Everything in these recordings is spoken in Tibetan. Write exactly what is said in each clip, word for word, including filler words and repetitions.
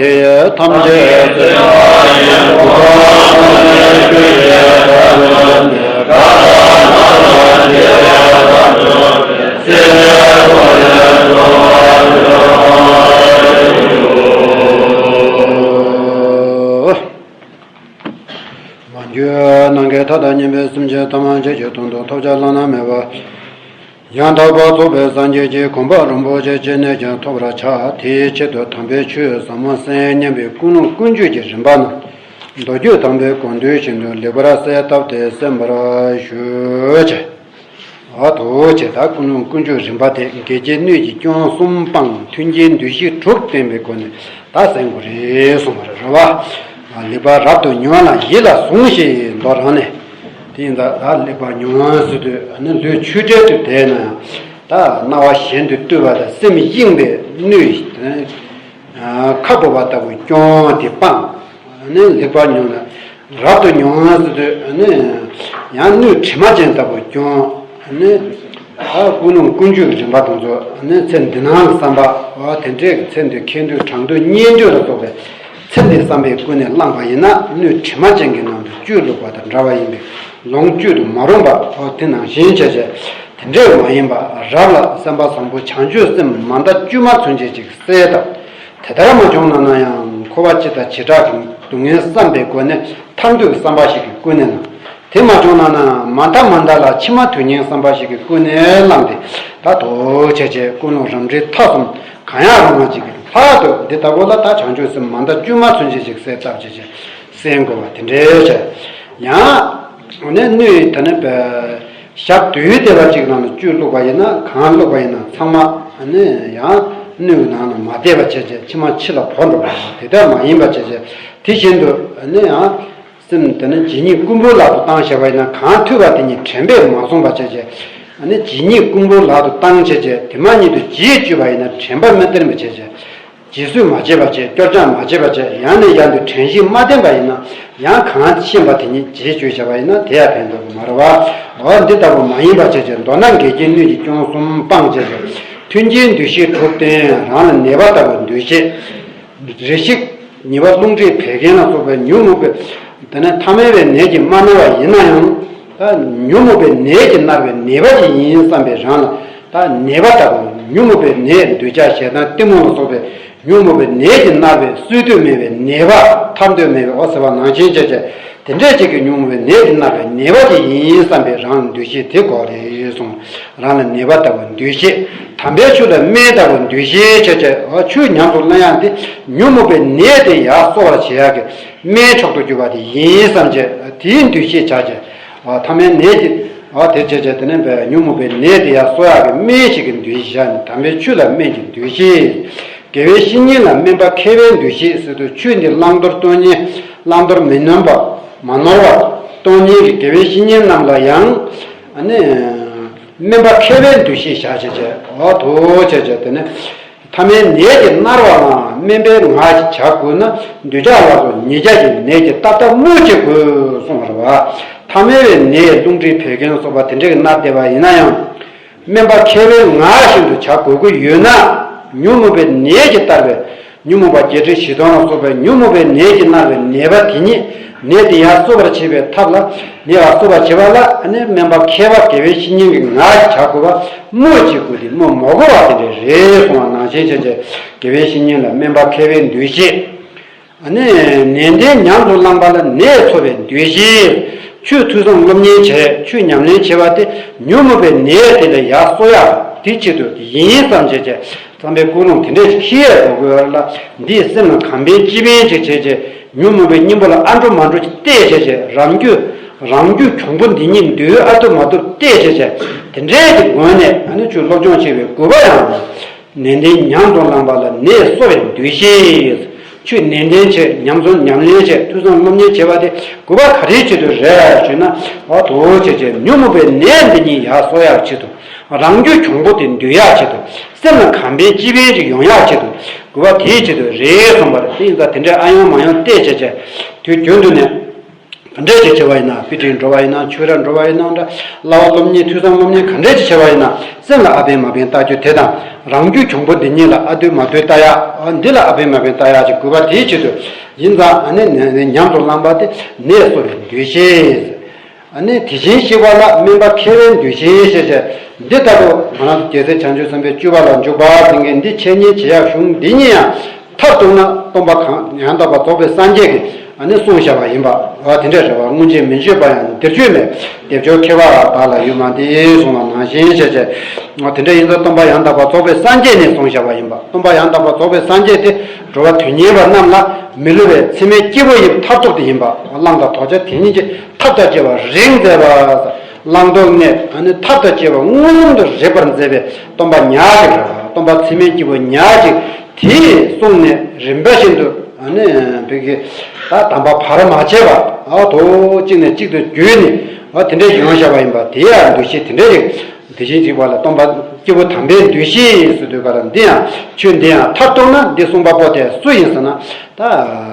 དེ་ཡི་ཐམས་ཅད་མ་གྱུར་ནམ་མཁའི་མཐའ་དང་མཉམ་པའི་སེམས་ཅན་ཐམས་ཅད་ཀྱི་དོན་དུ་ཐོབ་བྱ་བླ་ན་མེད་པ། ཡང་དག་པར་རྫོགས་པའི་སངས་རྒྱས་ཀྱི་གོ་འཕང་རིན་པོ་ཆེ་ཅི་ནས་ཀྱང་ཐོབ་པར་བྱ། དེའི་ཆེད་དུ་དམ་པའི་ཆོས་ཟབ་མོ་གསན་སྙམ་པའི་ཀུན་སློང་ཀུན་སྤྱོད་ཀྱི་རིམ་པ་རྣམས་མདོ་རྒྱུད་དམ་པའི་དགོངས་དོན་བཞིན་དུ་ལེགས་པར་གསལ་བཏབ་སྟེ་གསན་པར་ཞུ་བྱ། འོ་དོ་བྱས་ད་ཀུན་སློང་ཀུན་སྤྱོད་རིམ་པ་དེ་དགེ་བཅུའི་སྣོད་ཀྱི་སྐྱོན་གསུམ་སྤངས། མཐུན་རྐྱེན་འདུ་ཤེས་དྲུག་ལྡན་པའི་སྒོ་ནས་ད་གསན་དགོས་རེད་གསུངས་པ་རེད་བ། ལེགས་པར་རབ་ཏུ་ཉོན་ལ་ཡིད་ལ་ཟུངས་ཤིག་མདོ་རང་ནས། དེ་ཡིན་ད་ད་ལེགས་པར་ཉོན་ཟེར་དུས་ནི་ལུས་ཆོས་བྲལ་དུ་བསྡད་ན་ཡང་ད་སྣང་བ་གཞན་དུ་བཏུལ་བ་དང་སེམས་གཡེངས་པའི་སྣོད་ཁ་སྦུབ་པ་ལྟ་བུའི་སྐྱོན་དེ་སྤངས། ནི་ལེགས་པར་ཉོན་ལ་རབ་ཏུ་ཉོན་ཟེར་དུས་ནི་ཡང་སྣོད་དྲི་མ་ཅན་ལྟ་བུའི་སྐྱོན་ནི། ད་ཀུན་སློང་ཀུན་སྤྱོད་ཀྱི་རིམ་པ་དེ་ཚོ་ནི་ཚེ་འདི་སྣང་གི་བསམ་པ་འོ་དེ་འདྲས་ཀྱི་ཚེ་འདི་ཁེ་འདོད་གྲགས་འདོད་གཉེན་འདོད་ལ་སོགས་པའི་ཚེ་འདིའི་བསམ་པའི་ཀུན་ནས་བསླངས་པ་ཡིན་ན་སྣོད་དྲི་མ་ཅན་གྱི་ནང་དུ་བཅུད་བླུགས་པ་དང་འདྲ་བ་ཡིན་པས་ལོངས་སྤྱོད་དུ་མ་རུང་བ་འོ་དེ་ནང་བཞིན་བྱས་བྱས་དེ་འདྲས་མ་ཡིན་པ་རབ་ལ་སེམས་པ་བཟང་པོ་བྱང་ཆུབ་སེམས་མ་མཐའ་དཀྱུས་མ་མཚོན་བྱེད་ཅིག་གསལ་བཏབ། དེ་ལྟར་མ་བྱུང་ན་ན་ཡང་འཁོར་བ་སྤྱི་དང་བྱེ་བྲག་གི་སྡུག་བསྔལ་བསམ་པའི་སྒོ་ནས་ཐར་འདོད་ཀྱི་བསམ་པ་ཞིག་གི་ཀུན་ནས་བསླངས། དེ་མ་བྱུང་ན་ན་མ་མཐའ་མ་མཐའ་ལ་ཕྱི་མ་དོན་གཉེར་བསམ་པ་ཞིག་གི་ཀུན་ནས་བསླངས་ཏེ་ད་དོ་བྱས་བྱས་ཀུན་སློང་རབ་འབྲིང་ཐ་གསུམ་གང་ཡང་རུང་བ་ཅིག་གི་ལྷག་ཏུ་འདི་ལྟ་བུ་ལ་ད་བྱང་ཆུབ་སེམས་མ་མཐའ་དཀྱུས་མ་མཚོན་བྱེད་ཅིག་གསལ་བཏབ་བྱས་བྱས་གསན་དགོས་པ་དེ་འདྲའི་བྱས། ཡང་ནས་སྣོད་དེ་ནས་པའི་ཞག་དུས་དེ་བ་ཅིག་ནང་ལ་བཅུད་བླུགས་པ་ཡིན་ན་གང་བླུགས་པ་ཡིན་ན་ཚང་མ་ནི་ཡང་སྣོད་ཀྱི་ནང་ལ་མ་བསྡད་པ་བྱས་བྱས་ཕྱི་མ་ཕྱི་ལ་བོར་འགྲོ་བ་དེ་ལྟར་མ་ཡིན་པ་བྱས་བྱས་དེ་བཞིན་དུ་ནི་ཡང་སེམས་དེ་ནི་ཇི་སྙེད་ཀུན་པོའི་ལག་ཏུ་བཏང་བཞག་པ་ཡིན་ན་གང་ཐོས་པ་དེ་ཉིད་དྲན་པས་མ་བཟུང་བ་བྱས་བྱས་ནི་ཇི་སྙེད་ཀུན་པོའི་ལག་ཏུ་བཏང་བྱས་བྱས་དེ་མ་ཉིད་དུ་རྗེས་བཅུད་པ་ཡིན་ན་དྲན་པ་མི་བསྟེན་པ་བྱས་བྱས། རྗེས་སུ་མ་བྱས་པ་བྱས་སྐྱོར་སྦྱང་མ་བྱས་པ་བྱས་ཡང་ནས་ཡང་དུ་དྲན་ཤེས་མ་བསྟེན་པ་ཡིན་ན་ཡང་གང་ཤེས་པ་དེ་ཉིད་རྗེས་བཅུད་བྱ་བ་ཡིན་ན་དེ་ཡང་ཕན་ཐོགས་མ་རེད་བ། འོ་འདི་ལྟ་བུ་མ་ཡིན་པ་བྱས་བྱས་མདོར་ན་འགལ་རྐྱེན་སྣོད་ཀྱི་སྐྱོན་གསུམ་སྤངས་བྱས་བྱས་མཐུན་རྐྱེན་འདུ་ཤེས་དྲུག་བསྟེན་རང་ལ་ནད་པ་ལྟ་བུའི་འདུ་ཤེས། རེ་ཞིག་ཉེས་པ་རླུང་མཁྲིས་བད་ཀན་ལ་སོགས་པའི་ཉོན་མོངས་པའི་དེ་ནས་ཐ་མལ་པའི་ནད་ཀྱིས་མ་མནར་བ་ཡིན་ན་ཡང་། ད་ཉོན་མོངས་པའི་ནད་ཀྱིས་མནར་བའི་ནད་པ་ཅིག་ཡིན་བསམ་པའི་རང་ལ་ད་ནད་པ་ལྟ་བུ་ཉོན་མོངས་པའི་ནད་འདོད་ཆགས་ཞེ་སྡང་གཏི་མུག་ལ་སོགས་པའི་ཉོན་མོངས་པའི་ནད་ཀྱིས་མནར་བའི་གསོ་འདོད་མེད་པའི་ནད་པ་ཐར་འདོད་མེད་པའི་འོ་ཟེར་བ་ནང་བཞིན་བྱས་བྱས་དེ་འདྲས་ཅིག་གི་ཉོན་མོངས་པའི་ནད་ཀྱིས་མནར་བའི་ནད་པ་ཅིག་ཡིན་བསམ་པའི་རང་ལ་འདུ་ཤེས་དེ་དགོས་རེད་གསུངས། རང་ལ་ནད་པ་ལྟ་བུ་འདུ་ཤེས། དམ་པའི་ཆོས་ལ་སྨན་ལྟ་བུ་འདུ་ཤེས་བྱས་བྱས་འོ་ཆོས་ཉམས་སུ་བླང་ཡག་འདི་ཉོན་མོངས་པའི་ནད་དེ་ཡར་གསོ་བར་བྱེད་ཡག་གི་སྨན་མཆོག་ཏུ་གྱུར་པ་དེ་ཡིན་བསམ་བྱས་དེའི་འདུ་ཤེས་བྱ་བྱས། ཨ་ཐ་མའི་ནད་ཀྱི་ཨ་དེ་བྱས་བྱས་དེ་ནས་བས་ཉོན་མོངས་པའི་ནད་དེ་ཡང་གསོ་ཡག་གི་སྨན་ཞིག་གི་འདུ་ཤེས་བཞག་ནས་དམ་པའི་ཆོས་ལ་སྨན་གྱི་འདུ་ཤེས། དགེ་བའི་བཤེས་གཉེན་ལ་སྨན་པ་མཁས་པའི་འདུ་ཤེས་ཟེར་དུས་ཆོས་འདི་བླང་དོར་སྟོན་མཁན་བླང་དོར་མི་ནོར་བ་མ་ནོར་བ་སྟོན་མཁན་གྱི་དགེ་བའི་བཤེས་གཉེན་རྣམས་ལ་ཡང་ཨ་ནི་སྨན་པ་མཁས་པའི་འདུ་ཤེས་བཞག་བྱས་བྱས་འོ་དོ་བྱས་བྱས་དེ་ནས། ཐ་མའི་ནད་ཀྱིས་མནར་བའམ་སྨན་པའི་ངག་ཅིག་བྱ་དགོས་ན་འདོད་ཆགས་ལ་སོགས་ཉེས་བྱ་ཡི་ནད་ཀྱིས་རྟག་ལྟ་སྨོས་ཅི་དགོས་གསུངས་པ་རེད་བ། ཐ་མལ་པའི་ནད་རླུང་མཁྲིས་བད་ཀན་སོགས་པ་དེ་འདྲ་གིས་མནར་བསྡད་པ་ཡིན་ན་ཡང་། སྨན་པ་མཁས་པའི་ངག་བཞིན་དུ་བྱ་དགོས་ཀྱི་ཡོད་ན། ཉོན་མོངས་པའི་ནད་ཀྱིས་མནར་བའི་ཉོན་མོངས་པ་བརྒྱད་ཁྲི་བཞི་སྟོང་ལ་སོགས་པའི་ཉོན་མོངས་པའི་ནད་ཀྱིས་མནར་བའི་ནད་པ་དེ་ཉིད་ནད་དེ་ཡར་གསོ་བར་བྱེད་པའི་ཐབས་ལ་ནད་ལ་གསོ་བར་བྱེད་པ་ལ་ནི་སྨན་པ་མཁས་པ་དགེ་བའི་བཤེས་གཉེན་གྱི་ངག་གིས་བྱ་དགོས་པ་སྨོས་ཅི་དགོས་ཏེ་སྨོས་མ་དགོས་པ་དེ་འདྲ་རེད་གསུངས་པ་ནང་བཞིན་བྱས་བྱས་དགེ་བའི་བཤེས་གཉེན་ལ་སྨན་པ་མཁས་པའི་འདུ་ཤེས། ནི་ནན་ཏན་ཉམས་སུ་བླངས་པ་ལ་ནད་འཚོ་བའི་འདུ་ཤེས། ཆོས་ཐོས་བསམ་སློབ་གཉེར་བྱས་ཆོས་ཉམས་ལེན་བྱས་པ་དེ་ཉོན་མོངས་པའི་ནད་དེ་ལས་ཡར་གསོ་ཡག་དེ་ཆེད་དུ་ཡིན་བསམ་བྱས་བྱས། བསམ་པའི་ཀུན་སློང་དེ་འདྲས་ཤིག་ཤེས་དགོས་དགོས་ལ་འདིས་སེམས་ལ་གང་ཕན་ཅི་ཕན་ཅིག་བྱས་བྱས་ཉོན་མོངས་པའི་གཉེན་པོ་ལ་ཨ་འགྲོ་མ་འགྲོ་ཅིག་བལྟས་བྱས་བྱས་རང་རྒྱུད་རང་རྒྱུད་གྱོང་པོ་འདི་ཉིད་འདུལ་ཨ་ཐུབ་མ་ཐུབ་བལྟས་བྱས་བྱས་དེ་འདྲས་ཀྱི་སྒོ་ནས་ཨ་ནི་ཆོས་སློབ་སྦྱོང་བྱེད་པའི་དགོས་པ་ཡང་ནན་ཏན་ཉམས་སུ་བླངས་པ་ལ་ནད་གསོ་བའི་འདུ་ཤེས། ཆོས་ནན་ཏན་བྱེད། ཉམས་སུ་ཉམས་ལེན་བྱེད། ཐོས་བསམ་སློབ་གཉེར་བྱེད་པ་དེ་དགོས་པ་ག་རེའི་ཆེད་དུ་རེད་ཞུས་ན། འོ་དོ་བྱས་བྱས་ཉོན་མོངས་པའི་ནད་འདི་ཉིད་ཡར་གསོ་ཡག་ཆེད་དུ། རང་རྒྱུད་གྱོང་པོ་དེ་འདུལ་ཡག་ཆེད་དུ། སེམས་ལ་ཁམས་པའི་སྤྱི་དཔལ་ཅིག་ཡོང་ཡག་ཆེད་དུ། དགོས་པ་དེའི་ཆེད་དུ་རེད་གསུངས་པ་རེད། དེ་ཡིན་ཙང་དེ་འདྲའི་ཨ་ཡོང་མ་ཡོང་བལྟས་བྱས་བྱས། དུས་རྒྱུན་དུ་ནས། ག་འདྲས་ཅིག་བྱས་པ་ཡིན་ན། དཔེ་ཁྲིད་འགྲོ་བ་ཡིན་ན། ཆོས་ར་འགྲོ་བ་ཡིན་ན་འདྲ། བསླབ་པ་སློབ་གཉེར། ཐོས་བསམ་སློབ་གཉེར་ག་འདྲས་ཅིག་བྱས་པ་ཡིན་ན། སེམས་ལ་ཨ་ཕན་མ་ཕན་བལྟ་རྒྱུ་དེ་དང་། རང་རྒྱུད་གྱོང་པོ་འདི་ཉིད་ལ་ཨ་འདུལ་མ་འདུལ་བལྟ་ཡག་འདི་ལ་ཨ་ཕན་མ་ཕན་བལྟ་ཡག་ཅིག་དགོས་པ་དེའི་ཆེད་དུ་ཡིན་ཙང་། ཨ་ནི་ནི་ནི་ཉམས་སུ་བླངས་པ་དེ་ནད་གསོ་བའི་འདུ་ཤེས། ཨ་ནི་དེ་བཞིན་གཤེགས་པ་ལ་སྨན་པ་མཁས་པའི་འདུ་ཤེས་ཞེས་བྱ། འདི་ལྟ་བུ་ང་རང་ཚོ་རྒྱལ་སྲས་བྱང་ཆུབ་སེམས་དཔའི་སྤྱོད་པ་ལ་འཇུག་པ་ཟེར་མཁན་འདི་འཆད་ཉན་བྱེད་ཡག་གཞུང་འདི་ཉིད་ཡང་། མཐར་གཏུགས་ན་སྟོན་པ་གང་ཡང་དག་པར་རྫོགས་པའི་སངས་རྒྱས་ཀྱིས་ཨ་ནི་གསུངས་བཞག་པ་ཡིན་པ། འོ་དེ་འདྲ་རེད་བ། སྔོན་ཆད་མི་བརྗོད་པ་ཡང་འདིར་བརྗོད་མེད། དེ་བརྗོད་མཁས་པ་དག་ལ་ཡོད་མ་འདི་གསུངས་པ་ནང་བཞིན་བྱས་བྱས། འོ་དེ་འདྲ་ཡིན་ཙང་སྟོན་པ་ཡང་དག་པར་རྫོགས་པའི་སངས་རྒྱས་ནས་གསུངས་བཞག་པ་ཡིན་པ། སྟོན་པ་ཡང་དག་པར་རྫོགས་པའི་སངས་རྒྱས་དེ་འགྲོ་བ་དོན་གཉེར་བ་རྣམས་ལ་མི་བསླུ་བའི་འཚེ་མེད་སྐྱེས་བུ་ཡི་མཐར་ཐུག་དེ་ཡིན་པ། བླང་དང་དོར་བྱ་དེ་ཉིད་ཀྱི་ཐབས་དང་བཅས་པ་རིག་མཛད་པ། བླང་དོར་གནས་ཨ་ནི་ཐབས་དང་བཅས་པ་མངོན་སུམ་དུ་རིག་པར་མཛད་པའི་སྟོན་པ་ཉག་གཅིག་རེད་བ། སྟོན་པ་འཚེ་མེད་སྐྱེས་བུ་ཉག་གཅིག་དེས་གསུངས་ནས་རིམ་པ་བཞིན་དུ་ཨ་ནི་བོད་ཀྱི་ད་དམ་པ་བར་མ་ཆད་པ། ཨ་དོ་གཅིག་ནས་གཅིག་ཏུ་བརྒྱུད་ནས་ཨ་དེ་འདྲའི་ཡོང་བཞག་པ་ཡིན་པ། དེ་ཡང་འདུ་ཤེས་དེ་འདྲ་རེད། དེ་བཞིན་གཤེགས་པ་ལ་སྟོན་པ་སྐྱེས་བུ་དམ་པའི་འདུ་ཤེས་ཟེར་དུས་ག་ལ། འདི་ཡང་ཆོས་འདི་ཡང་མཐར་གཏུགས་ན་འདི་གསུངས་པ་པོ་དེ་སུ་ཡིན་ཟེར་ན། ད་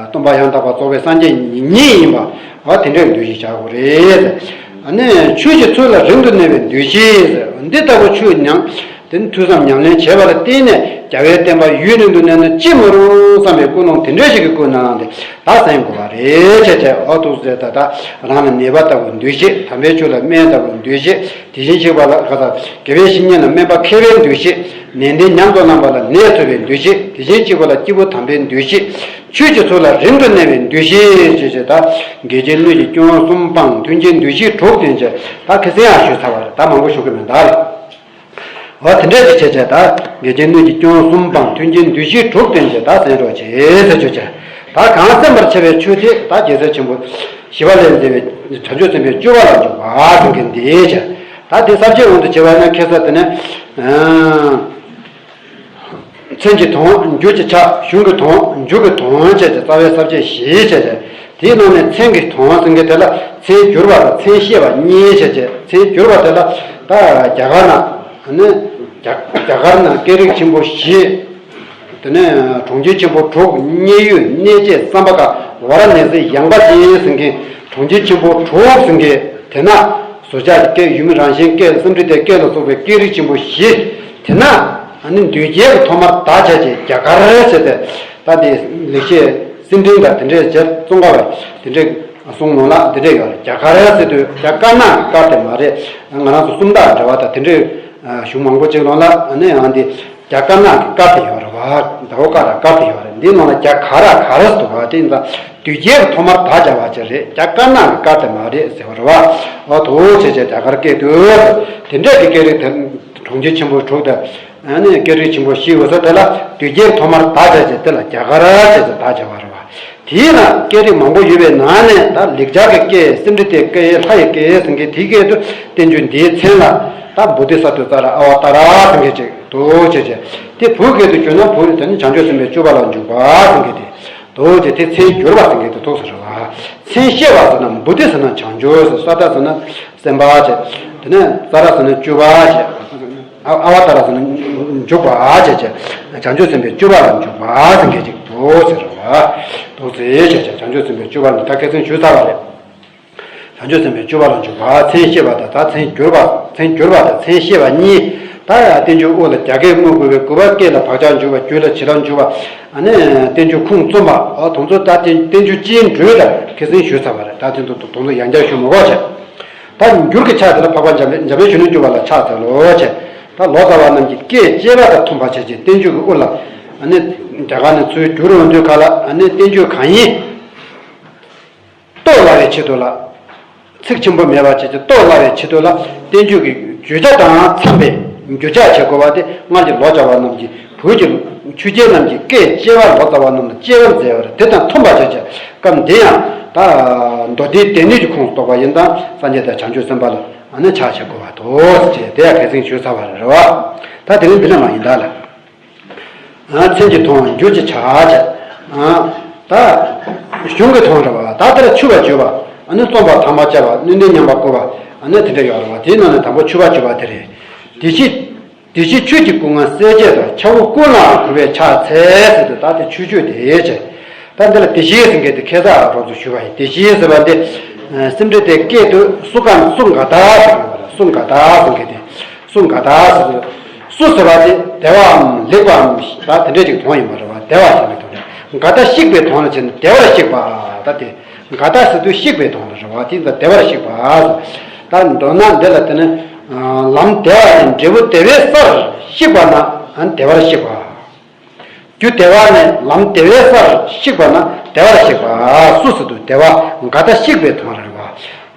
སྟོན་པ་ཡང་དག་པར་རྫོགས་པའི་སངས་རྒྱས་ཉིད་ཡིན་པ། འོ་དེ་འདྲའི་འདུ་ཤེས་བྱ་དགོས་རེད། ཨ་ནི་ཆོས་ཀྱི་ཚུལ་ལ་རིང་དུ་གནས་པའི་འདུ་ཤེས་ཟེར། འདི་ལྟ་བུ་ཆོས་ཉམས། དེ་ནི་ཐོས་བསམ་ཉམས་ལེན་བྱས་པ་ལ་བརྟེན་ནས་རྒྱལ་བའི་བསྟན་པ་ཡུན་རིང་དུ་གནས་ན་ཅི་མ་རུང་བསམ་པའི་ཀུན་སློང་དེ་འདྲ་ཞིག་གི་ཀུན་སྣང་དེ་ད་སེམས་དགོས་པ་རེད། བྱས་བྱས་འོ་ཐུགས་ཟེར། ད་ད་རང་ལ་ནད་པ་ལྟ་བུའི་འདུ་ཤེས། དམ་པའི་ཆོས་ལ་སྨན་ལྟ་བུའི་འདུ་ཤེས། དེ་བཞིན་གཤེགས་པ་ལ་ག་ས་དགེ་བའི་བཤེས་གཉེན་ལ་སྨན་པ་མཁས་པའི་འདུ་ཤེས། ནན་ཏན་ཉམས་སུ་བླངས་པ་ལ་ནད་གསོ་བའི་འདུ་ཤེས། དེ་བཞིན་གཤེགས་པ་ལ་སྐྱེས་བུ་དམ་པའི་འདུ་ཤེས། ཆོས་ཀྱི་ཚུལ་ལ་རིང་དུ་གནས་པའི་འདུ་ཤེས་ཞེས་བྱས། ད་འགལ་རྐྱེན་སྣོད་ཀྱི་སྐྱོན་གསུམ་སྤངས། མཐུན་རྐྱེན་འདུ་ཤེས་དྲུག་ལྡན་བྱས། ད་ཁ་སང་ཡང་ཞུས་ཚར་བ་རེད། ད་མང་པོ་ཞུ་གི་མེད། ད་རེད། འོ་དེ་འདྲས་ཀྱི་བྱས་བྱས། ད་འགལ་རྐྱེན་སྣོད་ཀྱི་སྐྱོན་གསུམ་སྤངས། མཐུན་རྐྱེན་འདུ་ཤེས་དྲུག་ལྡན་བྱས། ད་གསན་རོགས་བྱེད་ཟེར་བརྗོད་བྱས། ད་གང་གསན་པར་བྱ་བའི་ཆོས་དེ་ད་རྒྱལ་སྲས་ཆེན་པོ་ཞི་བ་ལྷས་མཛད་པའི་བྱང་ཆུབ་སེམས་དཔའི་སྤྱོད་པ་ལ་འཇུག་པ་ཟེར་མཁན་འདི་བྱས། ད་དེ་ས་བཅད་དབང་དུ་བྱས་པ་ན་ཁ་སང་དེ་ནས། མཚན་གྱི་དོན། རྒྱུ་གི་ཆ། གཞུང་གི་དོན། མཇུག་གི་དོན་བྱས་ཏེ་རྩ་བའི་ས་བཅད་བཞི་བྱས་ཏེ། དེའི་ནང་ནས་མཚན་གྱི་དོན་ཟེར་མཁན་དེ་ལ་མཚན་བསྒྱུར་བ་དང་མཚན་ཤེས་པ་གཉིས་བྱས་ཏེ། མཚན་བསྒྱུར་བ་དེ་ལ་ད་རྒྱ་གར་ན་ནི་རྒྱ་རྒྱ་གར་ན་སྐད་རིགས་ཆེན་པོ་བཞི། དེ་ནས་གྲོང་ཁྱེར་ཆེན་པོ་དྲུག། མཉན་ཡོད། གནས་བརྒྱད། སམྦྷ་ཀ། ཝཱ་ར་ཎ་སི། ཡངས་པ་ཅན་ཟེར་མཁན་གྲོང་ཁྱེར་ཆེན་པོ་དྲུག་ཟེར་མཁན་དེ་ན། བཟོ་བྱ་གི་སྐད། ཡུལ་མིང་རང་བཞིན་སྐད། སུམ་སྒྲིལ་ཏེ་སྐད་ལ་སོགས་པའི་སྐད་རིགས་ཆེན་པོ་བཞི། དེ་ན་ཨ་ནི་འདུས་བྱས་ཀྱི་ཐོག་མར་བདག་བྱ་བྱེད་རྒྱ་གར་ཟེར་ཏེ། ད་དེ་ལེགས་བཤད་སེང་བློན་དང་དེ་འདྲས་བྱས། ཙོང་ཁ་པ་དེ་འདྲས་གསུངས་ནོ་ལ་དེ་འདྲས་ཡོད་རེད། རྒྱ་གར་ཟེར་དུས་རྒྱ་དཀར་ནག་གི་དཀར་དེ་མ་རེད། ང་རང་ཚོ་སུམ་རྟགས་འབྲེལ་བ་དང་དེ་འདྲས་གཞུང་མང་པོ་ཅིག་ནང་ལ་ཨ་ནི་ཡང་དེ། རྒྱ་དཀར་ནག་གི་དཀར་དེ་ཡོད་རེད་བ། ཟླ་བ་དཀར་ར་དཀར་དེ་ཡོད་རེད། འདིའི་ནང་ལ་རྒྱ་གར་ར་གར་ཟེར་འདུག་བ། དེ་ཡིན་ཙང་འདུས་བྱས་ཀྱི་ཐོག་མར་བདག་བྱ་བ་ཅིག་རེད། རྒྱ་དཀར་ནག་གི་དཀར་དེ་མ་རེད་ཟེར་བ་རེད་བ། འོ་དོ་བྱས་བྱས་རྒྱ་གར་སྐད་དུ། དེ་འདྲས་ཀྱི་སྐད་རིགས་དེ་གྲོང་ཁྱེར་ཆེན་པོ་དྲུག་དང་། ཨ་ནི་སྐད་རིགས་ཆེན་པོ་བཞི་ཡོད་ས་དེ་ལ་འདུས་བྱས་ཀྱི་ཐོག་མར་བདག་བྱ་བྱེད་དེ་ལ་རྒྱ་གར་ཟེར་ཏེ་བདག་བྱ་བ་རེད་བ། དེའི་ནང་སྐད་རིགས་མང་པོ་ཡོད་པའི་ནང་ནས་ད་ལེགས་སྦྱར་གྱི་སྐད། སེམས་འདྲི་ཏའི་སྐད། ལྷ་ཡི་སྐད་ཟེར་མཁན་དེའི་སྐད་དུ་བསྟན་བཅོས་འདིའི་མཚན་ལ་ད་བོ་དྷི་ས་ཏྭ་ཙཱ་ར་ཨ་ཝ་ཏཱ་ར་ཟེར་མཁན་ཅིག་འདུག་བྱས་བྱས། དེ་བོད་སྐད་དུ་བསྒྱུར་ན་བོད་དེ་ནི་བྱང་ཆུབ་སེམས་དཔའི་སྤྱོད་པ་ལ་འཇུག་པ་ཟེར་མཁན་དེ་འདུག་བྱས། དེ་མཚན་བསྒྱུར་བ་ཟེར་མཁན་དེ་འདུག་ཟེར་བ། མཚན་ཤེས་པ་ཟེར་ན་བོ་དྷི་ཟེར་ན་བྱང་ཆུབ་ཟེར། ས་ཏྭ་ཟེར་ན་སེམས་དཔའ་བྱས། དེ་ནས་ཙཱ་ར་ཟེར་ན་སྤྱོད་པ་བྱས། ཨ་ཨ་ཝ་ཏཱ་ར་ཟེར་ན་འཇུག་པ་བྱས་བྱས། བྱང་ཆུབ་སེམས་དཔའི་སྤྱོད་པ་ལ་འཇུག་པ་ཟེར་མཁན་ཅིག་འདུག་ཟེར་བ། འདུག་ཟེར་བྱས་བྱས་བྱང་ཆུབ་སེམས་དཔའི་སྤྱོད་པ་ལ་ད་ཁ་སང་ཞུས་ཚར་བ་རེད། བྱང་ཆུབ་སེམས་དཔའི་སྤྱོད་པ་ལ་འཇུག་པ། མཚན་ཤེས་པ་དང་ད་མཚན་བསྒྱུར་བ། མཚན་བསྒྱུར་བ་དང་མཚན་ཤེས་པ་གཉིས། ད་ཡང་བསྟན་བཅོས་དབུ་ལ་རྒྱ་སྐད་སྨོས་དགོས་པའི་དགོས་པ། སྐད་ལ་བག་ཆགས་འཇུག་པ། རྒྱུད་ལ་བྱེ་བྲག་འཇུག་པ། ཨ་ནི་བསྟན་བཅོས་ཁུངས་རྩོམ་པ། འོ་དེ་ཚོ་ད་བསྟན་བསྟན་བཅོས་སྤྱིའི་འགྲོས་ལ་ཁ་སང་ཞུས་ཚར་བ་རེད། ད་དེ་ཚོ་དེ་ཚོ་ཡང་བསྐྱར་ཞུ་མི་དགོས་བྱས། ད་འགྱུར་གྱི་ཆ་དེ་ལ་འཕགས་པ་འཇམ་དཔལ་འཇམ་དཔལ་གཞོན་ནུར་གྱུར་པ་ལ་ཕྱག་འཚལ་ལོ་བྱས། ད་ལོ་ཙཱ་བ་རྣམས་ཀྱི་སྐད་གཅེས་པ་དང་མཐུན་པ་བྱས་བྱས་བསྟན་བཅོས་ཀྱི་དབུ་ལ། ཨ་ནི་རྒྱ་གར་ནས་ཚུར་བསྒྱུར་འོང་དུས་ག་ལ། ཨ་ནི་བསྟན་བཅོས་གང་ཡིན་རྟོགས་སླ་བའི་ཆེད་དུ་ལ། ཚིག་ཆེན་པོ་མེད་པ་བྱས་ཏེ་རྟོགས་སླ་བའི་ཆེད་དུ་ལ། བསྟན་བཅོས་ཀྱི་བརྗོད་བྱ་དང་འཚམས་པའི་བརྗོད་བྱ་བྱེད་དགོས་པ་དེ། སྔར་གྱི་ལོ་ཙཱ་བ་རྣམས་ཀྱིས་བོད་ཀྱི་ཆོས་རྒྱལ་རྣམས་ཀྱི་སྐད་གཅེས་པ། ལོ་ཙཱ་བ་རྣམས་ལ་གཅེས་པར་མཛད་པ་རེད། དེ་དང་མཐུན་པ་བྱས་བྱས་སྐབས་འདི་ཡང་ད་མདོ་སྡེའི་སྡེ་སྣོད་ཀྱི་ཁུངས་སུ་གཏོགས་པ་ཡིན་ཙང་སངས་རྒྱས་དང་བྱང་ཆུབ་སེམས་དཔའ་ལ་ཨ་ནི་ཕྱག་བྱེད་དགོས་པ་དོ་ཞེས་དེ་ཡང་ཁ་སང་ཞུས་ཚར་བ་རེད་བ། ད་དེ་རིང་འདི་ནས་མ་ཡིན་ད་ལ། མཚན་གྱི་དོན། རྒྱུ་གཅིག་ཆ་བྱས། ད་གཞུང་གི་དོན་རེད་བ། ད་དེ་ལ་འཆུ་བ་བཅོས་པ། ཨ་ནི་བཙོང་པ་དང་པ་བཅའ་བ། བསྣུན་ཏེ་ཉམས་པ་བསྐུལ་བ། ཨ་ནི་དེ་འདྲ་ཡོད་རེད་བ། དེའི་ནང་ནས་དང་པོ་འཆུ་བ་བཅོས་པ་དེ་རེད། དེ་བཞིན། དེ་བཞིན་ཆོས་ཀྱི་སྐུ་ལྔ་གསལ་བྱེད་དང་། ཆ་བོ་ཀུན་ལའང་གུས་པས་ཕྱག་འཚལ་ཟེར་དུས། ད་དེ་ཆོས་སྤྱོད་དེ་བྱས། ད་འདི་ལ་དེ་བཞིན་ཟེར་མཁན་དེ་ཁ་སང་རོབ་ཙམ་ཞུས་པ་ཡིན། དེ་བཞིན་ཟེར་བ་འདི་སེམས་འགྲེལ་དེ་སྐད་དུ་སུ་ག་སུ་འགའ་དག་ཟེར་གྱི་ཡོད་པ་རེད། སུ་འགའ་དག་ཟེར་མཁན་དེ། སུ་འགའ་དག་ཟེར་དུས། སུ་ཟེར་བ་དེ་བདེ་བའམ་ལེགས་པའམ་ད་དེ་འདྲས་ཅིག་དོན་ཡིན་པ་རེད་བ། བདེ་བ་ཟེར་བའི་དོན་རེད། འགའ་དག་གཤེགས་པའི་དོན་ལ་བྱས་ན་བདེ་བར་གཤེགས་པ། ད་དེ། འགའ་དག་ཟེར་དུས་གཤེགས་པའི་དོན་ལ་རེད་བ། དེ་ད་བདེ་བར་གཤེགས་པ། ད་མདོར་ན་འདི་ལ་དེ་ནི། ལམ་བདེ་བ་ནི་འབྲས་བུ་བདེ་བའི་སར་གཤེགས་པ་ན་བདེ་བར་གཤེགས་པ། རྒྱུ་བདེ་བ་ནི་ལམ་བདེ་བའི་སར་གཤེགས་པ་ན་བདེ་བར་གཤེགས་པ། སུ་ཟེར་དུས་བདེ་བ་འགའ་དག་གཤེགས་པའི་དོན་ལ་རེད་བ།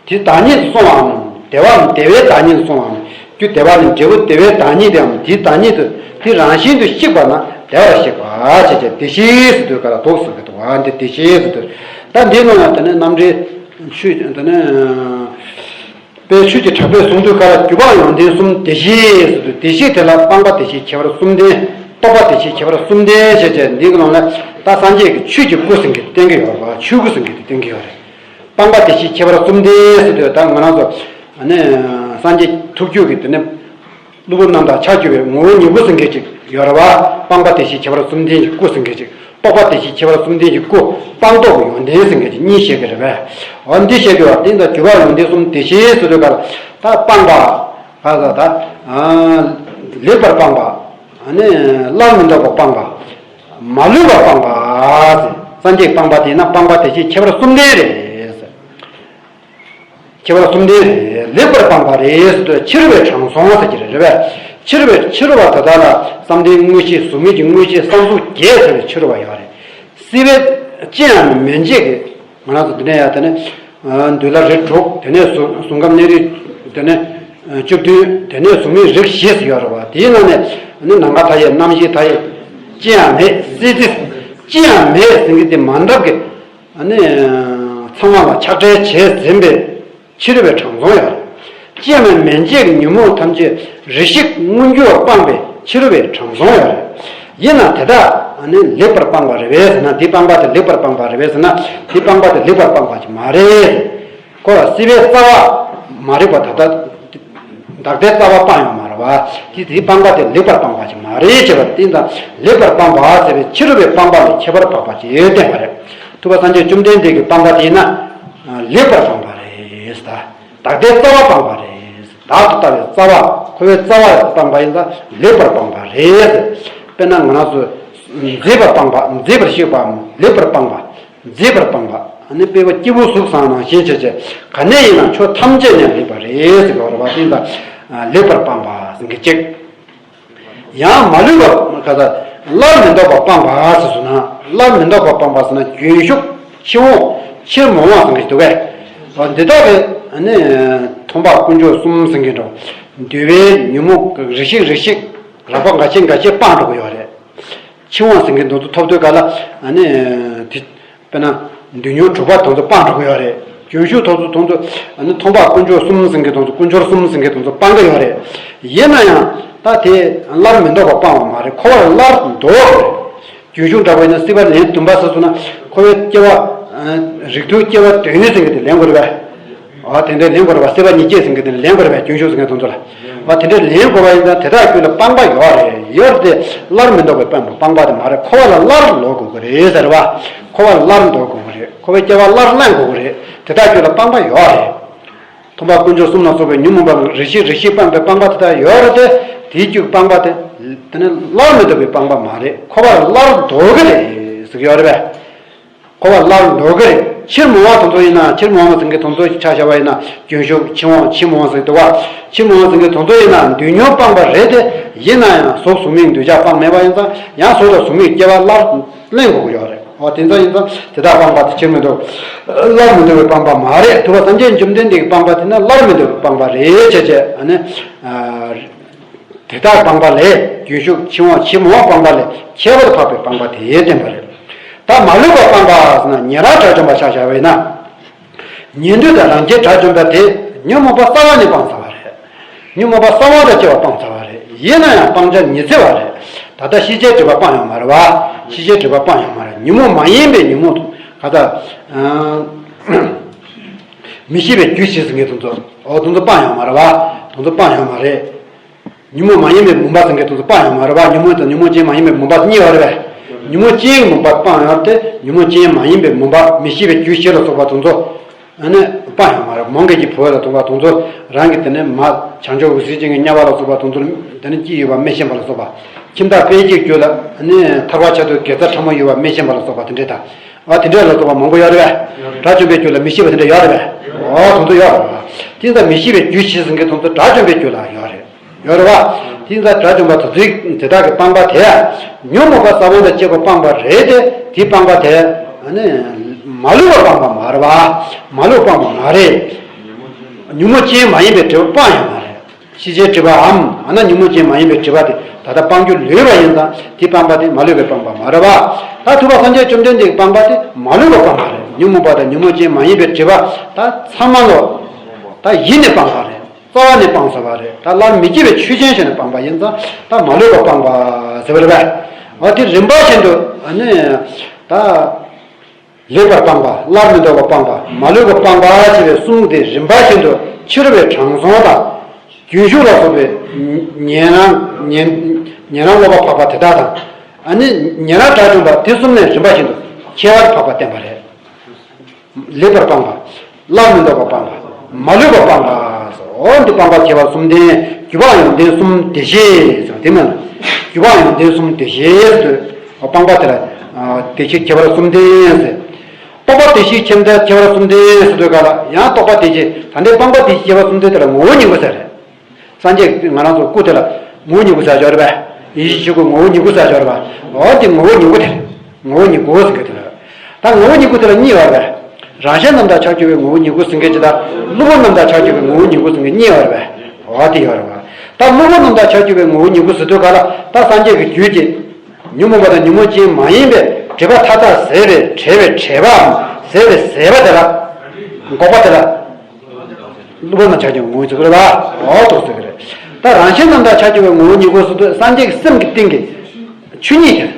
དེ་བདག་ཉིད་དུ་སོང་བའམ། བདེ་བའམ་བདེ་བའི་བདག་ཉིད་དུ་སོང་བའམ། རྒྱུ་བདེ་བ་ནི་འབྲས་བུ་བདེ་བའི་བདག་ཉིད་དེའམ། དེའི་བདག་ཉིད་དུ་དེ་རང་བཞིན་དུ་གཤེགས་པ་ན་བདེ་བར་གཤེགས་པ། བྱས་བྱས་དེ་བཞིན་ཟེར་དུས་ག་ལ་འདུག་ཟེར་གི་འདུག་བ། འདི་དེ་བཞིན་ཟེར་དུས། ད་འདིའི་ནང་ལ་དེ་ནས་རྣམ་འགྲེལ་ཆོས་དེ་ནས་དཔལ་ཆོས་ཀྱི་གྲགས་པས་གསུངས་དུས་ག་ལ་རྒྱུ་འཕགས་ཡོན་ཏན་གསུམ་དེ་བཞིན་ཟེར་དུས། དེ་བཞིན་དེ་ལ་སྤངས་པ་དེ་བཞིན་ཁྱད་པར་གསུམ་ལྡན། རྟོགས་པ་དེ་བཞིན་ཁྱད་པར་གསུམ་ལྡན་བྱས་བྱས། འདིའི་ནང་ལ་ད་སངས་རྒྱས་ཀྱི་ཆོས་ཀྱི་སྐུ་ཟེར་མཁན་དེ་བསྟན་གྱི་ཡོད་རེད་བ། ཆོས་སྐུ་ཟེར་མཁན་དེ་བསྟན་གྱི་ཡོད་རེད། སྤངས་པ་དེ་བཞིན་ཁྱད་པར་གསུམ་ལྡན་ཟེར་དུས། ད་ང་རང་ཚོ་ཨ་ནི་སངས་རྒྱས་ཐུགས་རྒྱུད་ཀྱི་དེ་ནི་གློ་བུར་རྣམ་དག་ཆགས་གྱུར་པའི་ངོ་བོ་ཉིད་སྐུ་ཟེར་མཁན་ཅིག་ཡོད་རེད་བ། སྤངས་པ་དེ་བཞིན་ཁྱད་པར་གསུམ་ལྡན་གྱི་སྐུ་ཟེར་མཁན་ཅིག། རྟོགས་པ་དེ་བཞིན་ཁྱད་པར་གསུམ་ལྡན་གྱི་སྐུ། སྤངས་རྟོགས་ཀྱི་ཡོན་ཏན་ཟེར་མཁན་ཅིག་གཉིས་བཤད་ཀྱི་རེད་པས། འོ་འདི་བཤད་དུས་བ། དེ་ད་རྒྱུ་འཕགས་ཡོན་ཏན་གསུམ་དེ་བཞིན་ཟེར་དུས་ག་ལ་ད་སྤངས་པ། ག་ས་ད། ལེགས་པར་སྤངས་པ། ཨ་ནི་སླར་མི་ལྡོག་པར་སྤངས་པ། མ་ལུས་པར་སྤངས་པ། སངས་རྒྱས་སྤངས་པ་དེས་ན་སྤངས་པ་དེ་བཞིན་ཁྱད་པར་གསུམ་ལྡན་རེད། ཁྱད་པར་གསུམ་ལྡན་རེད། ལེགས་པར་སྤངས་པ་རེད་ཟེར་དུས་ཕྱི་རོལ་པའི་དྲང་སྲོང་ཟེར་གྱི་རེད་པས། ཕྱི་རོལ་པའི་ཕྱི་རོལ་པ་དེ་དག་ལ་བསམ་གཏན་དངོས་གཞི་གཟུགས་མེད་ཀྱི་དངོས་གཞི་བསམ་གཟུགས་བརྒྱད་ཟེར་བའི་ཕྱི་རོལ་པ་ཡོད་རེད། སྲིད་པའི་ཅི་ཡང་མི་འཇིག་གི། ང་རང་ཚོ་འདི་ནས་ཡང་དེ་ནས་འདུལ་བ་རིགས་དྲུག། དེ་ནས་གཟུ་གཟུགས་ཁམས་གནས་རིགས་དེ་ནས་བཅུ་བདུན། དེ་ནས་གཟུགས་མེད་རིགས་བཞི་ཟེར་ཡོད་རེད་བ། དེའི་ནང་ནས་ནི་ནམ་མཁའ་མཐའ་ཡས། རྣམ་ཤེས་མཐའ་ཡས། ཅི་ཡང་མེད། སྲིད་རྩེ་ཅི་ཡང་མེད་ཟེར་མཁན་དེ་མ་འདབ་ཀྱི། ཨ་ནི། ཚང་མ་ལ་ཆགས་བྲལ་བྱས་ཟིན་པའི་ཕྱི་རོལ་པའི་དྲང་སྲོང་ཡོད་རེད། ཅི་ཡང་མི་འཇིག་ཉོན་མོངས་ཐམས་ཅད་རེ་ཞིག་མངོན་གྱུར་སྤངས་པའི་ཕྱི་རོལ་པའི་དྲང་སྲོང་ཡོད་རེད། ཡིན་ན་དེ་དག་ཨ་ནི་ལེགས་པར་སྤངས་པ་རེད་པས་ཟེར་ན། འདི་སྤངས་པ་དེ་ལེགས་པར་སྤངས་པ་རེད་པས་ཟེར་ན། འདི་སྤངས་པ་དེ་ལེགས་པར་སྤངས་པ་ཅིག་མ་རེད། ཁོ་ལ་སྲིད་པའི་རྩ་བ་མ་རིག་པ་ད་ལྟ། བདག་ལྟའི་རྩ་བ་སྤངས་ཡོད་མ་རེད་བ། དེ་དེའི་སྤངས་པ་དེ་ལེགས་པར་སྤངས་པ་ཅིག་མ་རེད་ཅེས་པ་དེ་དང་། ལེགས་པར་སྤངས་པ་ཟེར་བའི་ཕྱི་རོལ་པའི་སྤངས་པ་ལས་ཁྱད་པར་འཕགས་པ་ཅིག་བསྟན་པ་རེད། ཐུབ་པ་སངས་རྒྱས་བཅོམ་ལྡན་འདས་ཀྱི་སྤངས་པ་དེ་ཡིན་ན། ལེགས་པར་སྤངས་པ་རེད་ད། བདག་ལྟའི་རྩ་བ་སྤངས་པ་རེད། བདག་ཏུ་ལྟ་བའི་རྩ་བ། འཁོར་བའི་རྩ་བ་སྤངས་པ་ཡིན་ཙང་ལེགས་པར་སྤངས་པ་རེད། དཔེར་ན་ང་རང་ཚོ་མཛེས་པར་སྤངས་པ། མཛེས་པར་གཤེགས་པའམ་ལེགས་པར་སྤངས་པ། མཛེས་པར་སྤངས་པ། ཨ་ནི་དཔེ་བ་སྐྱེས་བུ་གཟུགས་བཟང་ནང་བཞིན་བྱས་བྱས། ག་ནས་ཡིན་ན་ཕྱོགས་ཐམས་ཅད་ནས་ལེགས་པ་རེད་ཟེར་གྱི་ཡོད་རེད་བ། དེ་ཡིན་ཙང་ལེགས་པར་སྤངས་པ་ཟེར་མཁན་གཅིག། ཡང་མ་ལུས་པ་ག་ས་སླར་མི་ལྡོག་པར་སྤངས་པ་ཟེར་སོང་ན། སླར་མི་ལྡོག་པར་སྤངས་པ་ཟེར་ན་རྒྱུན་ཞུགས། ཕྱིར་འོང་། ཕྱིར་མི་འོང་ཟེར་མཁན་ཞིག་འདུག་གས། འོ་འདི་དག་གི་ཨ་ནི་མཐོང་འཕགས་དཀོན་མཆོག་གསུམ་ཟེར་མཁན་འདྲ་བོ། འདུལ་བའི་ཉོན་མོངས་རིགས་ཤིག་རིགས་ཤིག་རགས་པ་འགའ་ཤས་འགའ་ཤས་སྤངས་འགྲོ་གི་ཡོད་རེད། ཕྱིར་འོང་ཟེར་མཁན་དེ་ཚོ་ཐོབ་དུས་ག་ལ། ཨ་ནི། དེ། དཔེར་ན། འདུལ་ཉོན་དྲུག་པ་དེ་ཚོ་སྤངས་འགྲོ་གི་ཡོད་རེད། རྒྱུན་ཞུགས་དེ་ཚོ་དེ་ཚོ། ཨ་ནི་མཐོང་འཕགས་དཀོན་མཆོག་གསུམ་ཟེར་མཁན་དེ་ཚོ། དཀོན་མཆོག་གསུམ་ཟེར་མཁན་དེ་ཚོ་སྤང་གི་ཡོད་རེད། ཡིན་ན་ཡང་། ད་དེ་སླར་མི་ལྡོག་པར་སྤངས་པ་མ་རེད། འཁོར་བ་ལ་སླར་ལྡོག་གི་རེད། རྒྱུན་ཞུགས་འདྲ་པོ་ཡིན་ན་སྲིད་པ་ལན་བདུན་པ་ཟེར་སོང་ན། འཁོར་བའི་སྐྱེ་བ། རིགས་དྲུག་སྐྱེ་བ་བདུན་ཟེར་མཁན་དེ་ལེན་དགོས་རེད་པས། ཨ་དེ་འདྲའི་ལེན་དགོས་རེད་པ། སྲིད་པ་ཉེར་བརྒྱད་ཟེར་མཁན་དེ་ལེན་དགོས་རེད་པས། རྒྱུན་ཞུགས་ཟེར་མཁན་དེ་ཚོ་ལ། ཨ་དེ་འདྲའི་ལེན་དགོས་པ་ཡིན་ཙང་དེ་དག་རྒྱུད་ལ་སྤངས་པ་ཡོད་རེད། ཡོད་དེ་སླར་མི་ལྡོག་པའི་སྤངས་པ་སྤངས་པ་དེ་མ་རེད། འཁོར་བ་ལ་སླར་ལྡོག་དགོས་ཀྱི་རེད་ཟེར་བ། འཁོར་བ་ལ་སླར་ལྡོག་དགོས་ཀྱི་རེད། འཁོར་བའི་སྐྱེ་བ་སླར་ལེན་དགོས་ཀྱི་རེད། དེ་དག་རྒྱུད་ལ་སྤངས་པ་ཡོད་རེད། མཐོང་འཕགས་དཀོན་མཆོག་གསུམ་ལ་སོགས་པའི་ཉོན་མོངས་པ་རེ་ཞིག་རེ་ཞིག་སྤངས་པའི་སྤངས་པ་དེ་དག་ཡོད་རེད་དེ། དེའི་རྒྱུད་སྤངས་པ་དེ། དེ་ནི་སླར་མི་ལྡོག་པའི་སྤངས་པ་མ་རེད། འཁོར་བ་ལ་སླར་ལྡོག་གི་རེད་ཟེར་གྱི་ཡོད་རེད་པས། འཁོར་བ་སླར་ལྡོག་གི་རེད། ཕྱིར་མི་འོང་བ་དེ་ཚོ་ཡིན་ན། ཕྱིར་མི་འོང་བ་ཟེར་མཁན་དེ་ཚོ་ཆ་བཞག་པ་ཡིན་ན། རྒྱུན་ཞུགས། ཕྱིར་འོང་། ཕྱིར་མི་འོང་ཟེར་གྱི་འདུག་བ། ཕྱིར་མི་འོང་ཟེར་མཁན་དེ་ཚོ་ཡིན་ན་འདུལ་ཉོན་སྤངས་པ་རེད་དེ། ཡིན་ན་ཡང་གཟུགས་གཟུགས་མེད་འདོད་ཆགས་སྤངས་མེད་པ་ཡིན་ཙང་། ཡང་གཟུགས་དང་གཟུགས་མེད་སྐྱེ་བ་སླར་ལེན་དགོས་ཀྱི་ཡོད་རེད། འོ་དེ་ཚོ་ཡིན་ཙང་དེ་དག་སྤངས་པ་དེ་ཕྱིར་མི་ལྡོག་སླར་མི་ལྡོག་པའི་སྤངས་པ་མ་རེད། ཐུབ་པ་སངས་རྒྱས་བཅོམ་ལྡན་འདས་ཀྱི་སྤངས་པ་དེ་ནི་སླར་མི་ལྡོག་པའི་སྤངས་པ་རེད་བྱས་བྱས། ཨ་ནི། དེ་དག་སྤངས་པ་ལས་རྒྱུན་ཞུགས། ཕྱིར་འོང་། ཕྱིར་མི་འོང་སྤངས་པ་ལས་ཁྱད་པར་འཕགས་པའི་སྤངས་པ་དེ་བསྟན་པ་རེད། ད་མ་ལུས་པ་སྤངས་པ་ཟེར་ན་ཉན་རང་དགྲ་བཅོམ་པ་ཆ་བཞག་པ་ཡིན་ན། ཉན་ཐོས་དང་རང་རྒྱལ་དགྲ་བཅོམ་པ་དེ་ཉོན་མོངས་པ་རྩ་བ་ནས་སྤངས་ཚར་བ་རེད། ཉོན་མོངས་པ་རྩ་བ་དང་བཅས་པ་སྤངས་ཚར་བ་རེད། ཡིན་ན་ཡང་སྤང་བྱ་ཉི་ཚེ་བ་རེད། ད་ལྟ་ཤེས་བྱའི་སྒྲིབ་པ་སྤངས་ཡོད་མ་རེད་བ། ཤེས་བྱའི་སྒྲིབ་པ་སྤང་ཡོད་མ་རེད། ཉོན་མོངས་མ་ཡིན་པའི་ཉོན་མོངས་ག་ད་མི་ཤེས་པའི་རྒྱུ་ཞེས་ཟེར་མཁན་དེ་ཚོ། འོ་དེ་ཚོ་སྤང་ཡོད་མ་རེད་བ། དེ་ཚོ་སྤང་ཡོད་མ་རེད། ཉོན་མོངས་མ་ཡིན་པའི་མུན་པ་ཟེར་མཁན་དེ་ཚོ་སྤང་ཡོད་མ་རེད་བ། ཉོན་མོངས་དང་ཉོན་མོངས་ཅན་མ་ཡིན་པའི་མུན་པ་གཉིས་ཡོད་རེད་བས། ཉོན་མོངས་ཅན་གྱི་མུན་པ་སྤང་ཡོད་དེ། ཉོན་མོངས་ཅན་མ་ཡིན་པའི་མུན་པ་མི་ཤེས་པའི་རྒྱུ་ཞེས་ལ་སོགས་པ་དེ་ཚོ། ཨ་ནི་སྤང་ཡོད་མ་རེད། མོའུ་འགལ་གྱི་བུ་ལ་དུང་བ་དེ་ཚོ་རང་གི་དེ་ནས་མ་བྱང་ཆུབ་འོད་གསལ་ཅན་གྱི་དམྱལ་བ་ལ་སོགས་པ་དེ་ཚོ་དེ་ནས་སྐྱེས་ཡོད་པ་མི་ཤེས་པ་ལ་སོགས་པ། ཁྱིམ་བདག་དཔལ་གྱི་རྒྱུད་ལ་ཨ་ནི་ཐར་པ་ཆེད་དུ་དགེ་རྩ་ཕྲ་མོ་ཡོད་པ་མི་ཤེས་པ་ལ་སོགས་པ་དེ་འདྲས་དང་། ཨ་དེ་འདྲས་ལ་སོགས་པ་མང་པོ་ཡོད་རེད་བས། དགྲ་བཅོམ་པའི་རྒྱུད་ལ་མི་ཤེས་པ་དེ་འདྲས་ཡོད་རེད་བས། འོ་དེ་ཚོ་ཡོད་རེད་བ། དེ་ལྟར་མི་ཤེས་པའི་རྒྱུ་ཞེས་ཟེར་མཁན་དེ་ཚོ་དགྲ་བཅོམ་པའི་རྒྱུད་ལ་ཡོད་རེད། ཡོད་རེད་བ། དེ་ཡིན་ཙང་དགྲ་བཅོམ་པ་དེ་ཚོའི་དེ་དག་གིས་སྤངས་པ་དེ། ཉོན་མོངས་པ་ས་བོན་དང་བཅས་པ་སྤངས་པ་རེད་དེ། དེ་སྤངས་པ་དེ་ནི་མ་ལུས་པ་སྤངས་པ་མ་རེད་བ། མ་ལུས་སྤངས་པ་མ་རེད། ཉོན་མོངས་ཅན་མ་ཡིན་པའི་སྒྲིབ་པ་སྤངས་ཡོད་མ་རེད། ཤེས་བྱའི་སྒྲིབ་པའམ་ཨ་ན་ཉོན་མོངས་ཅན་མ་ཡིན་པའི་སྒྲིབ་པ་དེ་ད་ལྟ་སྤང་རྒྱུ་ལུས་པ་ཡིན་ཙང་། དེ་སྤངས་པ་དེ་མ་ལུས་པའི་སྤངས་པ་མ་རེད་བ། ད་ཐུབ་པ་སངས་རྒྱས་བཅོམ་ལྡན་འདས་ཀྱིས་སྤངས་པ་དེ་མ་ལུས་པ་སྤངས་པ་རེད། ཉོན་མོངས་པ་དང་ཉོན་མོངས་ཅན་མ་ཡིན་པའི་སྒྲིབ་པ་ད་ཚང་མ་ལོ། ད་ཡིད་ནས་སྤངས་པ་རེད། རྩ་བ་ནས་སྤངས་ཟེར་བ་རེད། ད་སླར་མི་སྐྱེ་བའི་ཆོས་ཅན་བྱས་ནས་སྤངས་པ་ཡིན་ཙང་། ད་མ་ལུས་པ་སྤངས་པ་ཟེར་བ་རེད་པས། འོ་དེ་རིམ་པ་བཞིན་དུ་ཨ་ནི་ད་ལེགས་པར་སྤངས་པ། སླར་མི་ལྡོག་པར་སྤངས་པ། མ་ལུས་པར་སྤངས་པ་ཞེས་པའི་གསུམ་དེ་རིམ་པ་བཞིན་དུ་ཕྱི་རོལ་པའི་དྲང་སྲོང་དང་། རྒྱུན་ཞུགས་ལ་སོགས་པའི་ཉན་རང་ཉན་ཉན་རང་བསླབ་པ་འཕགས་པ་དེ་དག་དང་། ཨ་ནི་ཉན་རང་དགྲ་བཅོམ་པ་དེ་གསུམ་ནས་རིམ་པ་བཞིན་དུ་ཁྱད་པར་འཕགས་པ་བསྟན་པ་རེད། ལེགས་པར་སྤངས་པ། སླར་མི་ལྡོག་པར་སྤངས་པ། མ་ལུས་པར་སྤངས་པ། འོ་འདི་སྤངས་པ་ཁྱད་པར་གསུམ་ལྡན། རྒྱུ་སྤངས་ཡོན་ཏན་གསུམ་བདེ་གཤེགས་ཟེར་བ་དེ་མིན་ལ། རྒྱུ་སྤངས་ཡོན་ཏན་གསུམ་བདེ་གཤེགས་ཟེར་དུས། སྤངས་པ་དེ་ལ་བདེ་གཤེགས་ཁྱད་པར་གསུམ་ལྡན་ཟེར། རྟོགས་པ་བདེ་གཤེགས་ཁྱད་ཁྱད་པར་གསུམ་ལྡན་ཟེར་དུས་ག་ལ་ཡང་རྟོགས་པ་བདེ་གཤེགས། ད་ལྟའི་སྤངས་པ་བདེ་གཤེགས་ཁྱད་པར་གསུམ་ལྡན་དེ་ལ་ངོ་བོ་ཉིད་སྐུ་ཟེར་རེད། སངས་རྒྱས་ང་རང་ཚོ་སྐུ་དེ་ལ་ངོ་བོ་ཉིད་སྐུ་ཟེར་ཡོད་རེད་པས། ཡེ་ཤེས་ཆོས་སྐུ་ངོ་བོ་ཉིད་སྐུ་ཟེར་ཡོད་རེད་པས། འོ་དེ་ངོ་བོ་ཉིད་སྐུ་དེ་རེད། ངོ་བོ་ཉིད་སྐུ་ཟེར་མཁན་དེ་ལ། ད་ངོ་བོ་ཉིད་སྐུ་དེ་ལ་གཉིས་ཡོད་རེད་པས། རང་གཞན་རྣམ་དག་ཆགས་གྱུར་པའི་ངོ་བོ་ཉིད་སྐུ་ཟེར་མཁན་གཅིག་དང་། གློ་བུར་རྣམ་དག་ཆགས་གྱུར་པའི་ངོ་བོ་ཉིད་སྐུ་ཟེར་མཁན་གཉིས་ཡོད་རེད་པས། འོ་དེ་ཡོད་རེད་པས། ད་གློ་བུར་རྣམ་དག་ཆགས་གྱུར་པའི་ངོ་བོ་ཉིད་སྐུ་ཟེར་དུས་ག་ལ་ད་སངས་རྒྱས་ཀྱི་རྒྱུད་ཀྱི། ཉོན་མོངས་པ་དང་ཉོན་མོངས་ཅན་མ་ཡིན་པའི་སྒྲིབ་པ་མཐའ་དག་ཟད་པའི་བྲལ་བའི་བྲལ་བའམ་ཟད་པའི་ཟད་པ་དེ་ལ། འགོག་པ་དེ་ལ། གློ་བུར་རྣམ་དག་ཆགས་ཀྱི་ངོ་བོ་ཉིད་སྐུ་རེད་པ། འོ་དེ་ཟེར་གྱི་རེད། ད་རང་གཞན་རྣམ་དག་ཆགས་ཀྱི་བའི་ངོ་བོ་ཉིད་སྐུ་ཟེར་དུས་སངས་རྒྱས་ཀྱི་སེམས་ཀྱི་སྟེང་གི་ཆོས་ཉིད་དེ།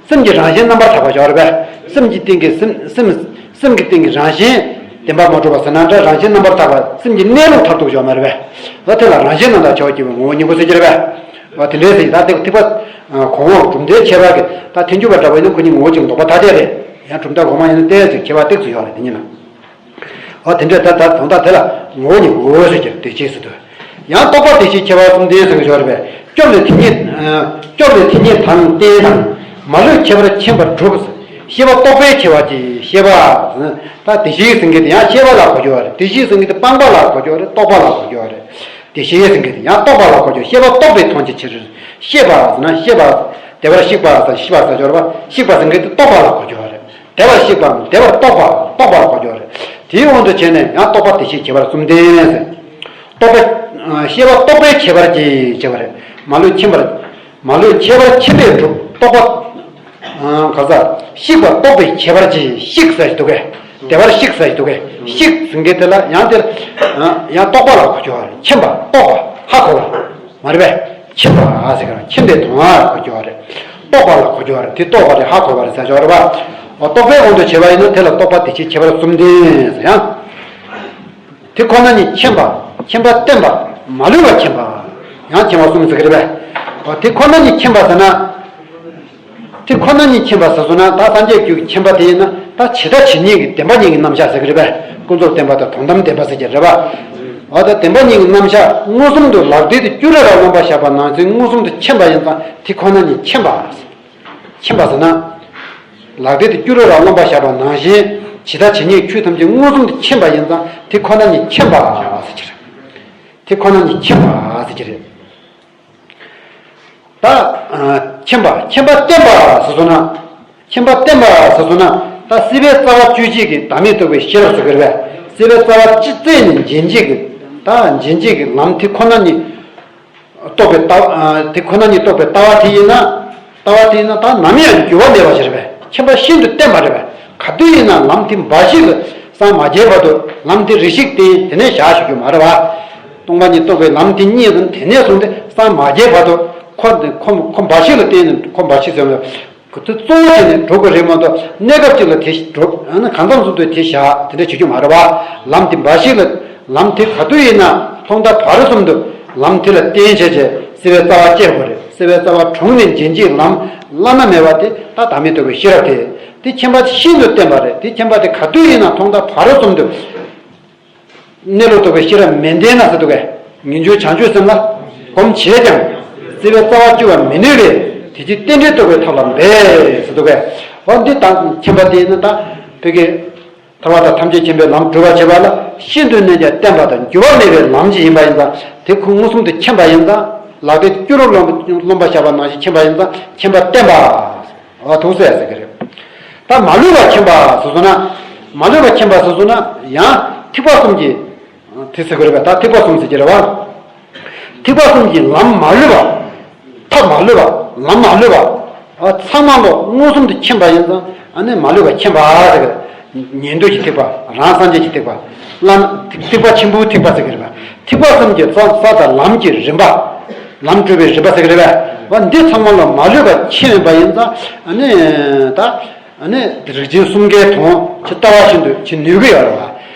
སེམས་ཀྱི་རང་བཞིན་རྣམ་པར་དག་པ་ཞིག་ཡོད་རེད་པས། སེམས་ཀྱི་སྟེང་གི་སེམས་སེམས་སེམས་ཀྱི་སྟེང་གི་རང་བཞིན། བདེན་པ་མ་གྲུབ་པ་ཟེར་ན་འདྲ། རང་བཞིན་རྣམ་པར་དག་པ། སེམས་ཀྱི་གནས་ལུགས་མཐར་ཐུག་ཞིག་ཡོད་མ་རེད་པས། འོ་དེ་ལ་རང་བཞིན་རྣམ་དག་ཆགས་ཀྱི་བའི་ངོ་བོ་ཉིད་སྐུ་ཟེར་གྱི་རེད་པས། འོ་དེ་འདྲའི་ཟེར་ད་དེ་ཐེག་པ། གོང་འོག་གྲུབ་མཐའི་ཁྱད་པར་གྱི་ད་ཐལ་འགྱུར་བ་འདྲ་བ་ཡིན་ན་ཁོ་གཉིས་ངོ་བོ་གཅིག་ལ་འདོགས་པ་ཐ་དད་རེད། ཡང་གྲུབ་མཐའ་གོང་མ་ཡིན་ན་ཏོག་ཙམ་ཁྱད་པར་ཏོག་ཙམ་ཡོད་རེད་དེ་གཉིས་ལ། འོ་དེ་འདྲ་ད་ད་དོན་དག་དེ་ལ་ངོ་བོ་ཉིད་སྐུ་ཟེར་གྱི་རེད། བདེ་གཤེགས་ཟེར་དུས། ཡང་རྟོགས་པ་བདེ་གཤེགས་ཁྱད་པར་གསུམ་ལྡན་ཟེར་གྱི་ཡོད་རེད་པས། སྐྱོབ་ནས་དེ་ཉིད་སྐྱོབ་ནས་དེ་ཉིད་དང་རྟེན་དང་། མ་ལུས་ཁྱད་པར་མཁྱེན་པར་སྒྲུབ། ཤེས་པ་རྟོགས་པའི་ཁྱད་པར་གྱིས་ཤེས་པ། ད་བདེ་གཤེགས་ཟེར་མཁན་དེ་ཡང་ཤེས་པ་ལ་གོ་རྒྱུ་རེད། བདེ་གཤེགས་ཟེར་མཁན་དེ་སྤངས་པ་ལ་གོ་རྒྱུ་རེད། རྟོགས་པ་ལ་གོ་རྒྱུ་རེད། བདེ་གཤེགས་ཟེར་མཁན་དེ་ཡང་རྟོགས་པ་ལ་གོ་རྒྱུ། ཤེས་པ་རྟོགས་པས་མཐོང་བའི་ཕྱིར། ཤེས་པ་ཟེར་ན་ཤེས་པ། བདེ་བར་གཤེགས་པ་ཟེར་ཤེས་པ་ཟེར་སྦྱོར་བ། གཤེགས་པ་ཟེར་མཁན་དེ་རྟོགས་པ་ལ་གོ་རྒྱུ་རེད། བདེ་བར་གཤེགས་པའམ་བདེ་བར་རྟོགས་པ་རྟོགས་པ་ལ་གོ་རྒྱུ་རེད། དེའི་དབང་དུ་བྱས་ནས་ཡང་རྟོགས་པ་བདེ་གཤེགས་ཁྱད་པར་གསུམ་ལྡན་ཟེར། རྟོགས་པ། ཤེས་པ་རྟོགས་པའི་ཁྱད་པར་གྱིས་བྱས་པ་རེད། མ་ལུས་མཁྱེན་པར། མ་ལུས་ཁྱད་པར་མཁྱེན་པས་གྲུབ་རྟོགས་པ། ག་ས། གཤེགས་པ་རྟོགས་པའི་ཁྱད་པར་གྱིས་གཤེགས་ཟེར་གྱི་འདུག་གས། བདེ་བར་གཤེགས་ཟེར་གྱི་འདུག་གས། གཤེགས་ཟེར་མཁན་དེ་ལ་ཡང་དེ་ལ། ཡང་རྟོགས་པ་ལ་གོ་རྒྱུ་བ་རེད། མཁྱེན་པ་རྟོགས་པ་ཧ་གོ་བ། མ་རེད་པས། མཁྱེན་པ་ཟེར་གྱི་རེད། མཁྱེན་པས་མཐོང་བ་ལ་གོ་རྒྱུ་བ་རེད། རྟོགས་པ་ལ་གོ་རྒྱུ་བ་རེད། དེ་རྟོགས་པ་རེད། ཧ་གོ་བ་རེད་ཟེར་གྱི་རེད་པ། རྟོགས་པའི་དབང་དུ་བྱས་པ་ཡིན་ན་དེ་ལ་རྟོགས་པ་བདེ་གཤེགས་ཁྱད་པར་གསུམ་ལྡན་ཟེར་ཡང་། དེ་ཁོ་ན་ཉིད་མཁྱེན་པ། མཁྱེན་པ་བསྟན་པ། མ་ལུས་པ་མཁྱེན་པ། ཡང་མཁྱེན་པ་གསུམ་ཟེར་གྱི་རེད་པས། དེ་ཁོ་ན་ཉིད་མཁྱེན་པ་ཟེར་ན། དེ་ཁོ་ན་ཉིད་མཁྱེན་པ་ཟེར་སོང་ན་ད་སངས་རྒྱས་རྒྱུད་ཀྱི་མཁྱེན་པ་དེ་ཡིན་ན་ད་ཇི་ལྟ་ཇི་སྙེད་ཀྱི་བདེན་པ་གཉིས་ཀྱི་རྣམ་གཞག་ཟེར་གྱི་རེད་པས། ཀུན་རྫོབ་བདེན་པ་དང་དོན་དམ་བདེན་པ་ཟེར་གྱི་རེད་པ། འོ་ད་བདེན་པ་གཉིས་ཀྱི་རྣམ་གཞག་མངོན་སུམ་དུ་ལག་མཐིལ་དུ་སྐྱུ་རུ་ར་རློམ་པར་བཞག་པ་ནང་བཞིན་མངོན་སུམ་དུ་མཁྱེན་པ་ཡིན་ཙང་དེ་ཁོ་ན་ཉིད་མཁྱེན་པ། མཁྱེན་པ་ཟེར་ན། ལག་མཐིལ་དུ་སྐྱུ་རུ་ར་རློམ་པར་བཞག་པ་ནང་བཞིན་ཇི་ལྟ་ཇི་སྙེད་ཆོས་ཐམས་ཅད་མངོན་སུམ་དུ་མཁྱེན་པ་ཡིན་ཙང་དེ་ཁོ་ན་ཉིད་མཁྱེན་པ་ཟེར་གྱི་རེད། དེ་ཁོ་ན་ཉིད་མཁྱེན་པ་ཟེར་གྱི་རེད། ད། མཁྱེན་པ་མཁྱེན་པ་བསྟན་པ་ཟེར་སོང་ན། མཁྱེན་པ་བསྟན་པ་ཟེར་སོང་ན་ད་སྲིད་པའི་རྩ་བ་གཅོད་བྱེད་ཀྱི་བདག་མེད་རྟོགས་པའི་ཤེས་རབ་ཟེར་གྱི་རེད་པས། སྲིད་པའི་རྩ་བ་གཅོད་བྱེད་ནི་འབྱིན་བྱེད་ཀྱི། ད་འབྱིན་བྱེད་ཀྱི་ལམ་དེ་ཁོ་ན་ཉིད་རྟོགས་པའི་ལྟ་བ། དེ་ཁོ་ན་ཉིད་རྟོགས་པའི་ལྟ་བ་དེ་ཡིན་ན། ལྟ་བ་དེ་ཡིན་ན་ད་ནམ་ཡང་འགྱུར་བ་མེད་པ་ཞིག་རེད་པས། མཁྱེན་པ་ཤིན་ཏུ་བརྟན་པ་རེད་པས། ག་དུས་ཡིན་ན་ལམ་དེ་འབའ་ཞིག་ལ་སངས་མ་རྒྱས་བར་དུ་ལམ་དེ་རེ་ཞིག་བསྟན་དེ་ནས་བཞག་ཞུ་རྒྱུ་མ་རེད་པ། སྟོང་པ་ཉིད་རྟོགས་པའི་ལམ་དེ་རྙེད་ཟིན་དེ་ནས་བཟུང་སྟེ་སངས་མ་རྒྱས་བར་དུ་ཁོ་ཁོ་ཁོ་འབའ་ཞིག་ལ་བསྟན་ནས་ཁོ་འབའ་ཞིག་ཟེར་བ། ཁོ་ཚོ་གཙོ་བོ་བྱས་ནས་འགྲོ་དགོས་རེད་མ་གཏོགས། གནས་སྐབས་གཅིག་ལ་དེ་འགྲོ་ཨ་ནི་གང་འཚམ་ཚོད་དུ་དེ་བཞག་དེ་འདྲ་བྱེད་རྒྱུ་མ་རེད་བ། ལམ་དེ་འབའ་ཞིག་ལ། ལམ་དེ་ག་དུས་ཡིན་ན་ཐོག་མཐའ་བར་གསུམ་དུ་ལམ་དེ་ལ་བརྟེན་བྱས་བྱས་བསིལ་བའི་རྩ་བ་བཅད་དགོས་རེད། བསིལ་བའི་རྩ་བ་དྲུངས་ནས་འབྱིན་གྱི་ལམ་བླ་ན་མེད་པ་དེ་ད་བདག་མེད་རྟོགས་པའི་ཤེས་རབ་དེ། དེ་མཁྱེན་པ་ཤིན་ཏུ་བརྟན་པ་རེད། དེ་མཁྱེན་པ་དེ་ག་དུས་ཡིན་ན་ཐོག་མཐའ་བར་གསུམ་དུ། གནས་ལུགས་རྟོགས་པའི་ཤེས་རབ་མི་ལྡན་ན་ཟེར་འདུག་གས། ངེས་འབྱུང་བྱང་ཆུབ་སེམས་ལ་གོམས་བྱས་ཀྱང་། བརྩེ་བའི་རྩ་བ་བཅུ་བར་མི་ནུས་པས། དེ་ཕྱིར་རྟེན་འབྲེལ་རྟོགས་པའི་ཐབས་ལ་འབད་ཟེར་འདུག་གས། འོ་འདི་དང་མཁྱེན་པ་དེ་ནི་ད་བོད་ཀྱི་ཐར་པ་དང་ཐམས་ཅད་མཁྱེན་པའི་ལམ་སྒྲུབ་པར་བྱེད་པ་ལ་ཤིན་ཏུ་ནས་ཀྱང་བརྟན་པ་དང་འགྱུར་བ་མེད་པའི་ལམ་ཞིག་ཡིན་པ་ཡིན་ཙང་། དེ་ཁོ་མངོན་སུམ་དུ་མཁྱེན་པ་ཡིན་ཙང་། ལག་པས་སྐྱུ་རུ་རློན་རློན་པ་བཞག་པ་ནང་བཞིན་མཁྱེན་པ་ཡིན་ཙང་མཁྱེན་པ་བརྟན་པ། འོ་ཐུགས་སྲས་ཟེར་གྱི་རེད། ད་མ་ལུས་པ་མཁྱེན་པ་ཟེར་སོང་ན། མ་ལུས་པ་མཁྱེན་པ་ཟེར་སོང་ན་ཡང་ཐེག་པ་གསུམ་གྱི། དེ་ཟེར་དགོས་རེད་པས། ད་ཐེག་པ་གསུམ་ཟེར་གྱི་རེད་བ། ཐེག་པ་གསུམ་གྱི་ལམ་མ་ལུས་པ། ཐབས་མ་ལུས་པ། ལམ་མ་ལུས་པ། ཨ་ཚང་མ་ལོ་མངོན་སུམ་དུ་མཁྱེན་པ་ཡིན་ཙང་ཨ་ནི་མ་ལུས་པ་མཁྱེན་པ་ཟེར་གྱི་རེད། ཉན་ཐོས་ཀྱི་ཐེག་པ། རང་སངས་རྒྱས་ཀྱི་ཐེག་པ། བླ་ཐེག་པ་ཆེན་པོའི་ཐེག་པ་ཟེར་གྱི་རེད་པས། ཐེག་པ་གསུམ་གྱི་ས་ས་དང་ལམ་གྱི་རིམ་པ། ལམ་བགྲོད་པའི་རིམ་པ་ཟེར་གྱི་རེད་པས། འོ་འདི་ཚང་མ་ལ་མ་ལུས་པ་མཁྱེན་པ་ཡིན་ཙང་ཨ་ནི་ད། ཨ་ནི་རིགས་ཅན་གསུམ་ཀའི་དོན་ཇི་ལྟ་བ་བཞིན་དུ་བྱེད་ནུས་ཀྱི་ཡོད་རེད་བ།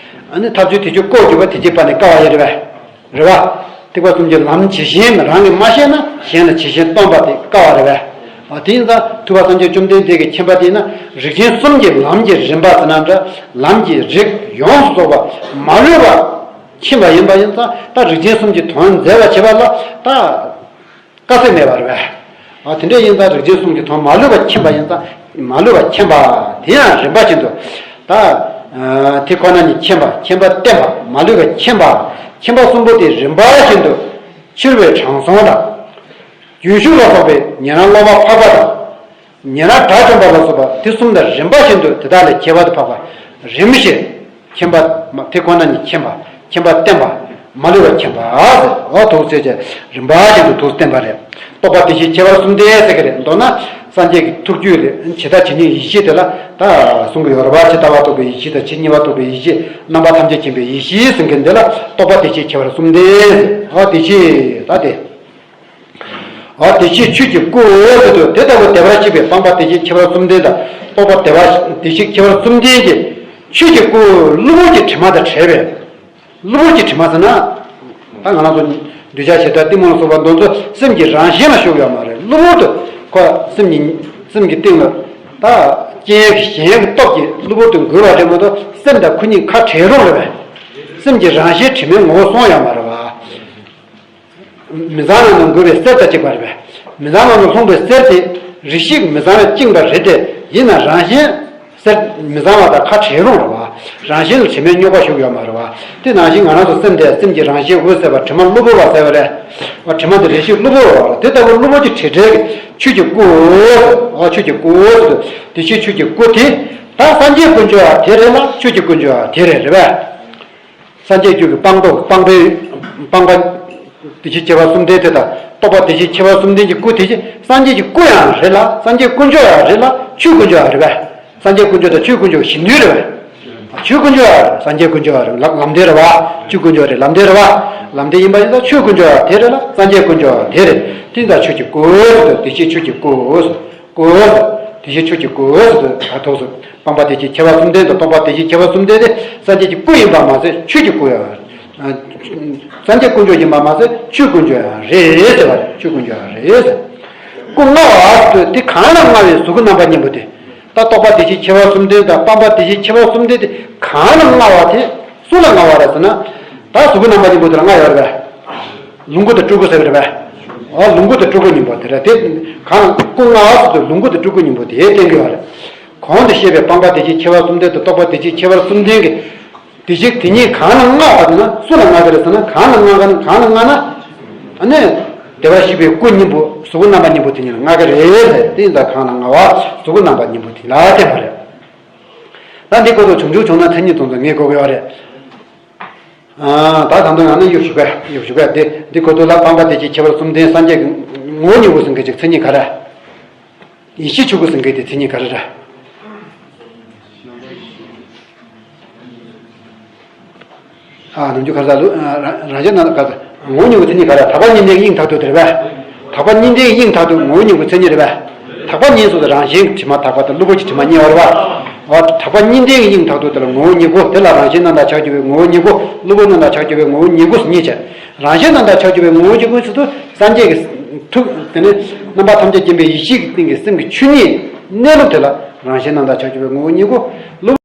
ཨ་ནི་ཐབས་ཚུལ་དེ་ཚོ་བཀོལ་དགོས་པ་དེ་རྗེས་པ་ནས་དཀའ་བ་ཡོད་རེད་པས། རེད་བ། ཐེག་པ་གསུམ་གྱི་ལམ་ཇི་བཞིན་རང་གིས་མ་ཤེས་ན་གཞན་ལ་ཇི་བཞིན་སྟོན་པ་དེ་དཀའ་བ་རེད་པས། འོ་དེ་ཡིན་ཙང་ཐུབ་པ་སངས་རྒྱས་བཅོམ་ལྡན་འདས་ཀྱིས་མཁྱེན་པ་དེ་ཡིན་ན་རིགས་ཅན་གསུམ་གྱི་ལམ་གྱི་རིམ་པ་ཟེར་ན་འདྲ། ལམ་གྱི་རིགས་ཡོངས་སུ་རྫོགས་པ་མ་ལུས་པ་མཁྱེན་པ་ཡིན་པ་ཡིན་ཙང་ད་རིགས་ཅན་གསུམ་གྱི་དོན་མཛད་པར་བྱེད་པ་ལ་ད། དཀའ་ཚེགས་མེད་པ་རེད་པས། ཨ་དེ་འདྲ་ཡིན་ཙང་རིགས་ཅན་གསུམ་གྱི་དོན་མ་ལུས་པ་མཁྱེན་པ་ཡིན་ཙང་མ་ལུས་པ་མཁྱེན་པ་དེ་ཡང་རིམ་པ་བཞིན་དུ་ད། ཨ་དེ་ཁོ་ན་ཉིད་མཁྱེན་པ། མཁྱེན་པ་བརྟན་པ། མ་ལུས་པ་མཁྱེན་པ། མཁྱེན་པ་གསུམ་པོ་དེ་རིམ་པ་བཞིན་དུ་འཆི་བའི་དྲང་སྲོང་དང་། རྒྱུན་ཞུགས་ལ་སོགས་པའི་ཉན་རང་སློབ་མ་འཕགས་པ་དང་། ཉན་རང་དགྲ་བཅོམ་པ་ལ་སོགས་པ་དེ་གསུམ་དང་རིམ་པ་བཞིན་དུ་དེ་དག་ལས་ཁྱད་པར་དུ་འཕགས་པ་རིམ་བཞིན། མཁྱེན་པ། དེ་ཁོ་ན་ཉིད་མཁྱེན་པ། མཁྱེན་པ་བརྟན་པ། མ་ལུས་པ་མཁྱེན་པ། འོ་ཐུགས་རྗེ་ཆེ། རིམ་པ་བཞིན་དུ་ཐུགས་བརྟན་པ་རེད། རྟོགས་པ་བདེ་གཤེགས་ཁྱད་པར་གསུམ་ལྡན་ཟེར་གྱི་རེད། མདོར་ན་སངས་རྒྱས་ཀྱི་ཐུགས་རྒྱུད་ལས་ཇི་ལྟ་ཇི་སྙེད་ཡེ་ཤེས་དེ་ལ་ད་གསུང་གི་ཡོད་རེད་བ། ཇི་ལྟ་བ་རྟོགས་པའི་ཡེ་ཤེས་དང་ཇི་སྙེད་པ་རྟོགས་པའི་ཡེ་ཤེས། རྣམ་པ་ཐམས་ཅད་མཁྱེན་པའི་ཡེ་ཤེས་ཟེར་མཁན་འདི་ལ་རྟོགས་པ་བདེ་གཤེགས་ཁྱད་པར་གསུམ་ལྡན། འོ་བདེ་གཤེགས་ད་དེ། འོ་བདེ་གཤེགས་ཆོས་ཀྱི་སྐུ་ཟེར་དུས་དེ་ལྟ་བུ་བདེ་བར་གཤེགས་པའི་སྤངས་པ་བདེ་གཤེགས་ཁྱད་པར་གསུམ་ལྡན་དང་རྟོགས་པ་བདེ་བ་བདེ་གཤེགས་ཁྱད་པར་གསུམ་ལྡན་གྱི་ཆོས་ཀྱི་སྐུ་གློ་བུར་གྱི་དྲི་མ་དང་བྲལ་བའི། གློ་བུར་གྱི་དྲི་མ་ཟེར་ན། ད་ང་རང་ཚོ་གདུལ་བྱ་ཞེ་དྲག་གཏི་མུག་ལ་སོགས་པ་འདི་ཚོ་སེམས་ཀྱི་རང་བཞིན་ལ་ཞུགས་ཡོད་མ་རེད། གློ་བུར་དུ་ཁོ་སེམས་ཀྱི་སེམས་ཀྱི་སྟེང་ལ་ད་རྐྱེན་གཞན་གྱི་སྟོབས་ཀྱིས་གློ་བུར་དུ་འགུལ་བ་རེད་མ་གཏོགས་སེམས་དང་ཁོ་གཉིས་ཁ་བྲལ་རོགས་རེད་པས། སེམས་ཀྱི་རང་བཞིན་དྲི་མའི་ངོ་བོ་སོང་ཡོད་མ་རེད་བ། མི་ཚང་ནང་དུ་འགོས་པའི་གསེར་དང་གཅིག་པ་རེད་པས། མི་ཚང་ནང་དུ་ལྷུང་བའི་གསེར་དེ་རེ་ཞིག་མི་ཚང་ལ་བཅིངས་པ་རེད་དེ། ཡིན་ན་རང་བཞིན་གསེར་མི་ཚང་བ་དང་ཁ་བྲལ་རུང་རེད་བ། རང་བཞིན་ལ་དྲི་མའི་རྙོག་པ་ཞུགས་ཡོད་མ་རེད་བ། དེ་ནང་བཞིན་ང་རང་ཚོ་སེམས་དེ་སེམས་ཀྱི་རང་བཞིན་འོད་གསལ་བ་དྲི་མ་གློ་བུར་བ་ཟེར་བ་རེད། བ་དྲི་མ་དེ་རེ་ཞིག་གློ་བུར་བ་རེད། དེ་ལྟ་བུ་གློ་བུར་གྱི་དྲི་བྲལ་གྱི་ཆོས་ཀྱི་སྐུ། བ་ཆོས་ཀྱི་སྐུ། དེ་ཆོས་ཆོས་ཀྱི་སྐུ་དེ་ད་སངས་རྒྱས་དཀོན་མཆོག་ཡང་དེ་རེད་ལ་ཆོས་ཀྱི་དཀོན་མཆོག་ཡང་དེ་རེད་རེད་པས། སངས་རྒྱས་རྒྱུད་ཀྱི་སྤངས་རྟོགས་སྤངས་པའི་སྤངས་པ་བདེ་གཤེགས་ཁྱད་པར་གསུམ་ལྡན་དེ་དང་རྟོགས་པ་བདེ་གཤེགས་ཁྱད་པར་གསུམ་ལྡན་གྱི་སྐུ་དེ་བཞིན་སངས་རྒྱས་ཀྱི་སྐུ་ཡང་རེད་ལ་སངས་རྒྱས་དཀོན་མཆོག་ཡང་རེད་ལ་ཆོས་དཀོན་མཆོག་ཡང་རེད་པས། སངས་རྒྱས་དཀོན་མཆོག་དང་ཆོས་དཀོན་མཆོག་གཞི་མཐུན་རེད་པས། ཆོས་དཀོན་མཆོག་ཡང་རེད། སངས་རྒྱས་དཀོན་མཆོག་ཡང་རེད། ལམ་ལམ་བདེན་རེད་བ། ཆོས་དཀོན་མཆོག་རེད། ལམ་བདེན་རེད་བ། ལམ་བདེན་ཡིན་པ་ཡིན་ཙང་ཆོས་དཀོན་མཆོག་ཡང་དེ་རེད་ལ་སངས་རྒྱས་དཀོན་མཆོག་ཡང་དེ་རེད། དེ་ཡིན་ཙང་ཆོས་ཀྱི་སྐུ་ཟེར་དུས་བདེ་གཤེགས་ཆོས་ཀྱི་སྐུ། སྐུ། དེ་བཞིན་ཆོས་ཀྱི་སྐུ་ཟེར་དུས་ད་ཐོག་སུ་སྤངས་པ་བདེ་གཤེགས་ཁྱད་པར་གསུམ་ལྡན་དང་རྟོགས་པ་བདེ་གཤེགས་ཁྱད་པར་གསུམ་ལྡན་ཏེ་སངས་རྒྱས་ཀྱི་སྐུ་ཡིན་པ་མ་ཟད་ཆོས་ཀྱི་སྐུ་ཡང་། སངས་རྒྱས་དཀོན་མཆོག་ཡིན་པ་མ་ཟད་ཆོས་དཀོན་མཆོག་ཡང་རེད་ཟེར་བ་རེད། ཆོས་དཀོན་མཆོག་ཡང་རེད་ཟེར། སྐུ་མངའ་བ་ཟེར་དུས་དེ་གང་ལ་མངའ་བའི་གཟུགས་སྐུ་རྣམ་པ་གཉིས་པོ་དེ། ད་རྟོགས་པ་བདེ་གཤེགས་ཁྱད་པར་གསུམ་ལྡན་དང་སྤངས་པ་བདེ་གཤེགས་ཁྱད་པར་གསུམ་ལྡན་དེ་གང་ལ་མངའ་བ་དེ། སུ་ལ་མངའ་བ་རེད་ཟེར་ན། ད་གཟུགས་སྐུ་རྣམ་པ་གཉིས་པོ་དེ་ལ་མངའ་ཡོད་རེད་པས། ལོངས་སྐུ་དང་སྤྲུལ་སྐུ་ཟེར་བ་རེད་པས། འོ་ལོངས་སྐུ་དང་སྤྲུལ་སྐུ་གཉིས་པོ་དེ་རེད་དེ། གང་སྐུ་མངའ་བ་ཟེར་དུས་ལོངས་སྐུ་དང་སྤྲུལ་སྐུ་གཉིས་པོ་དེ་བསྟན་གྱི་ཡོད་རེད། གོང་དུ་བཤད་པའི་སྤངས་པ་བདེ་གཤེགས་ཁྱད་པར་གསུམ་ལྡན་དང་རྟོགས་པ་བདེ་གཤེགས་ཁྱད་པར་གསུམ་ལྡན་གྱི། བདེ་གཤེགས་དེ་གཉིས་གང་ལ་མངའ་བ་ཟེར་ན་སུ་ལ་མངའ་གི་རེད་ཟེར་ན་གང་ལ་མངའ་གི་ན་གང་ལ་མངའ་ན། ཨ་ནི། བདེ་བར་གཤེགས་པའི་སྐུ་གཉིས་པོ་གཟུགས་སྐུ་རྣམ་པ་གཉིས་པོ་དེ་གཉིས་ལ་མངའ་གི་རེད་ཟེར་དེ་ཡིན་ཙང་གང་ལ་མངའ་བ་གཟུགས་སྐུ་རྣམ་པ་གཉིས་པོ་དེ་ལ་བསྟན་པ་རེད། ད་འདི་སྐོར་དུ་བྱུང་བྱུང་བྱུང་ན་མཚན་ཉིད་དོན་དུ་ངེས་དགོས་ཀྱི་ཡོད་རེད། ཨ། ད་ད་དུང་ཡང་ན་གཡུ་བཞུགས་པས་གཡུ་བཞུགས་པས་འདི་འདི་སྐོར་དུ་ལ་སྤངས་པ་བདེ་གཤེགས་ཁྱད་པར་གསུམ་ལྡན་སངས་རྒྱས་ཀྱི་ངོ་བོ་གཉིས་པོ་ཟེར་མཁན་ཅིག་མཚན་ཉིད་ག་རེ། ཡེ་ཤེས་ཆོས་སྐུ་ཟེར་མཁན་དེ་མཚན་ཉིད་ག་རེ་རེད། ཨ། ནམ་རྒྱུན་ག་རེ་ཟེར་ལུགས་རང་རང་བཞིན་ནང་ལ་ག་རེ་ཟེར་ངོ་བོ་གཉིས་པོ་མཚན་ཉིད་ག་རེ། དག་པ་གཉིས་ལྡན་གྱི་དབྱིངས་མཐར་ཐུག་དེ་རེད་པས། དག་པ་གཉིས་ལྡན་གྱི་དབྱིངས་མཐར་ཐུག་ངོ་བོ་གཉིས་པོ་མཚན་ཉིད་རེད་པས། དག་པ་གཉིས་སུ་རང་བཞིན་གྱི་དྲི་མ་དག་པ་དང་གློ་བུར་གྱི་དྲི་མ་གཉིས་ཡོད་རེད་པ། འོ་དག་པ་གཉིས་ལྡན་གྱི་དབྱིངས་དག་ཏུ་དེ་ལ་ངོ་བོ་ཉིད་སྐུ། དེ་ལ་རང་བཞིན་རྣམ་དག་ཆགས་གྱུར་པའི་ངོ་བོ་ཉིད་སྐུ། གློ་བུར་རྣམ་དག་ཆགས་གྱུར་པའི་ངོ་བོ་ཉིད་སྐུ་གཉིས་བྱས། རང་བཞིན་རྣམ་དག་ཆགས་གྱུར་པའི་ངོ་བོ་ཉིད་སྐུ་ཟེར་དུས་སངས་རྒྱས་ཀྱི་ཐུགས་དེ་ནི་རྣམ་པ་ཐམས་ཅད་མཁྱེན་པའི་ཡེ་ཤེས་ཀྱི་སྟེང་གི་སེམས་ཀྱི་ཆོས་ཉིད་གནས་ལུགས་དེ་ལ་རང་བཞིན་རྣམ་དག་ཆགས་གྱུར་པའི་ངོ་བོ་ཉིད་སྐུ། གློ་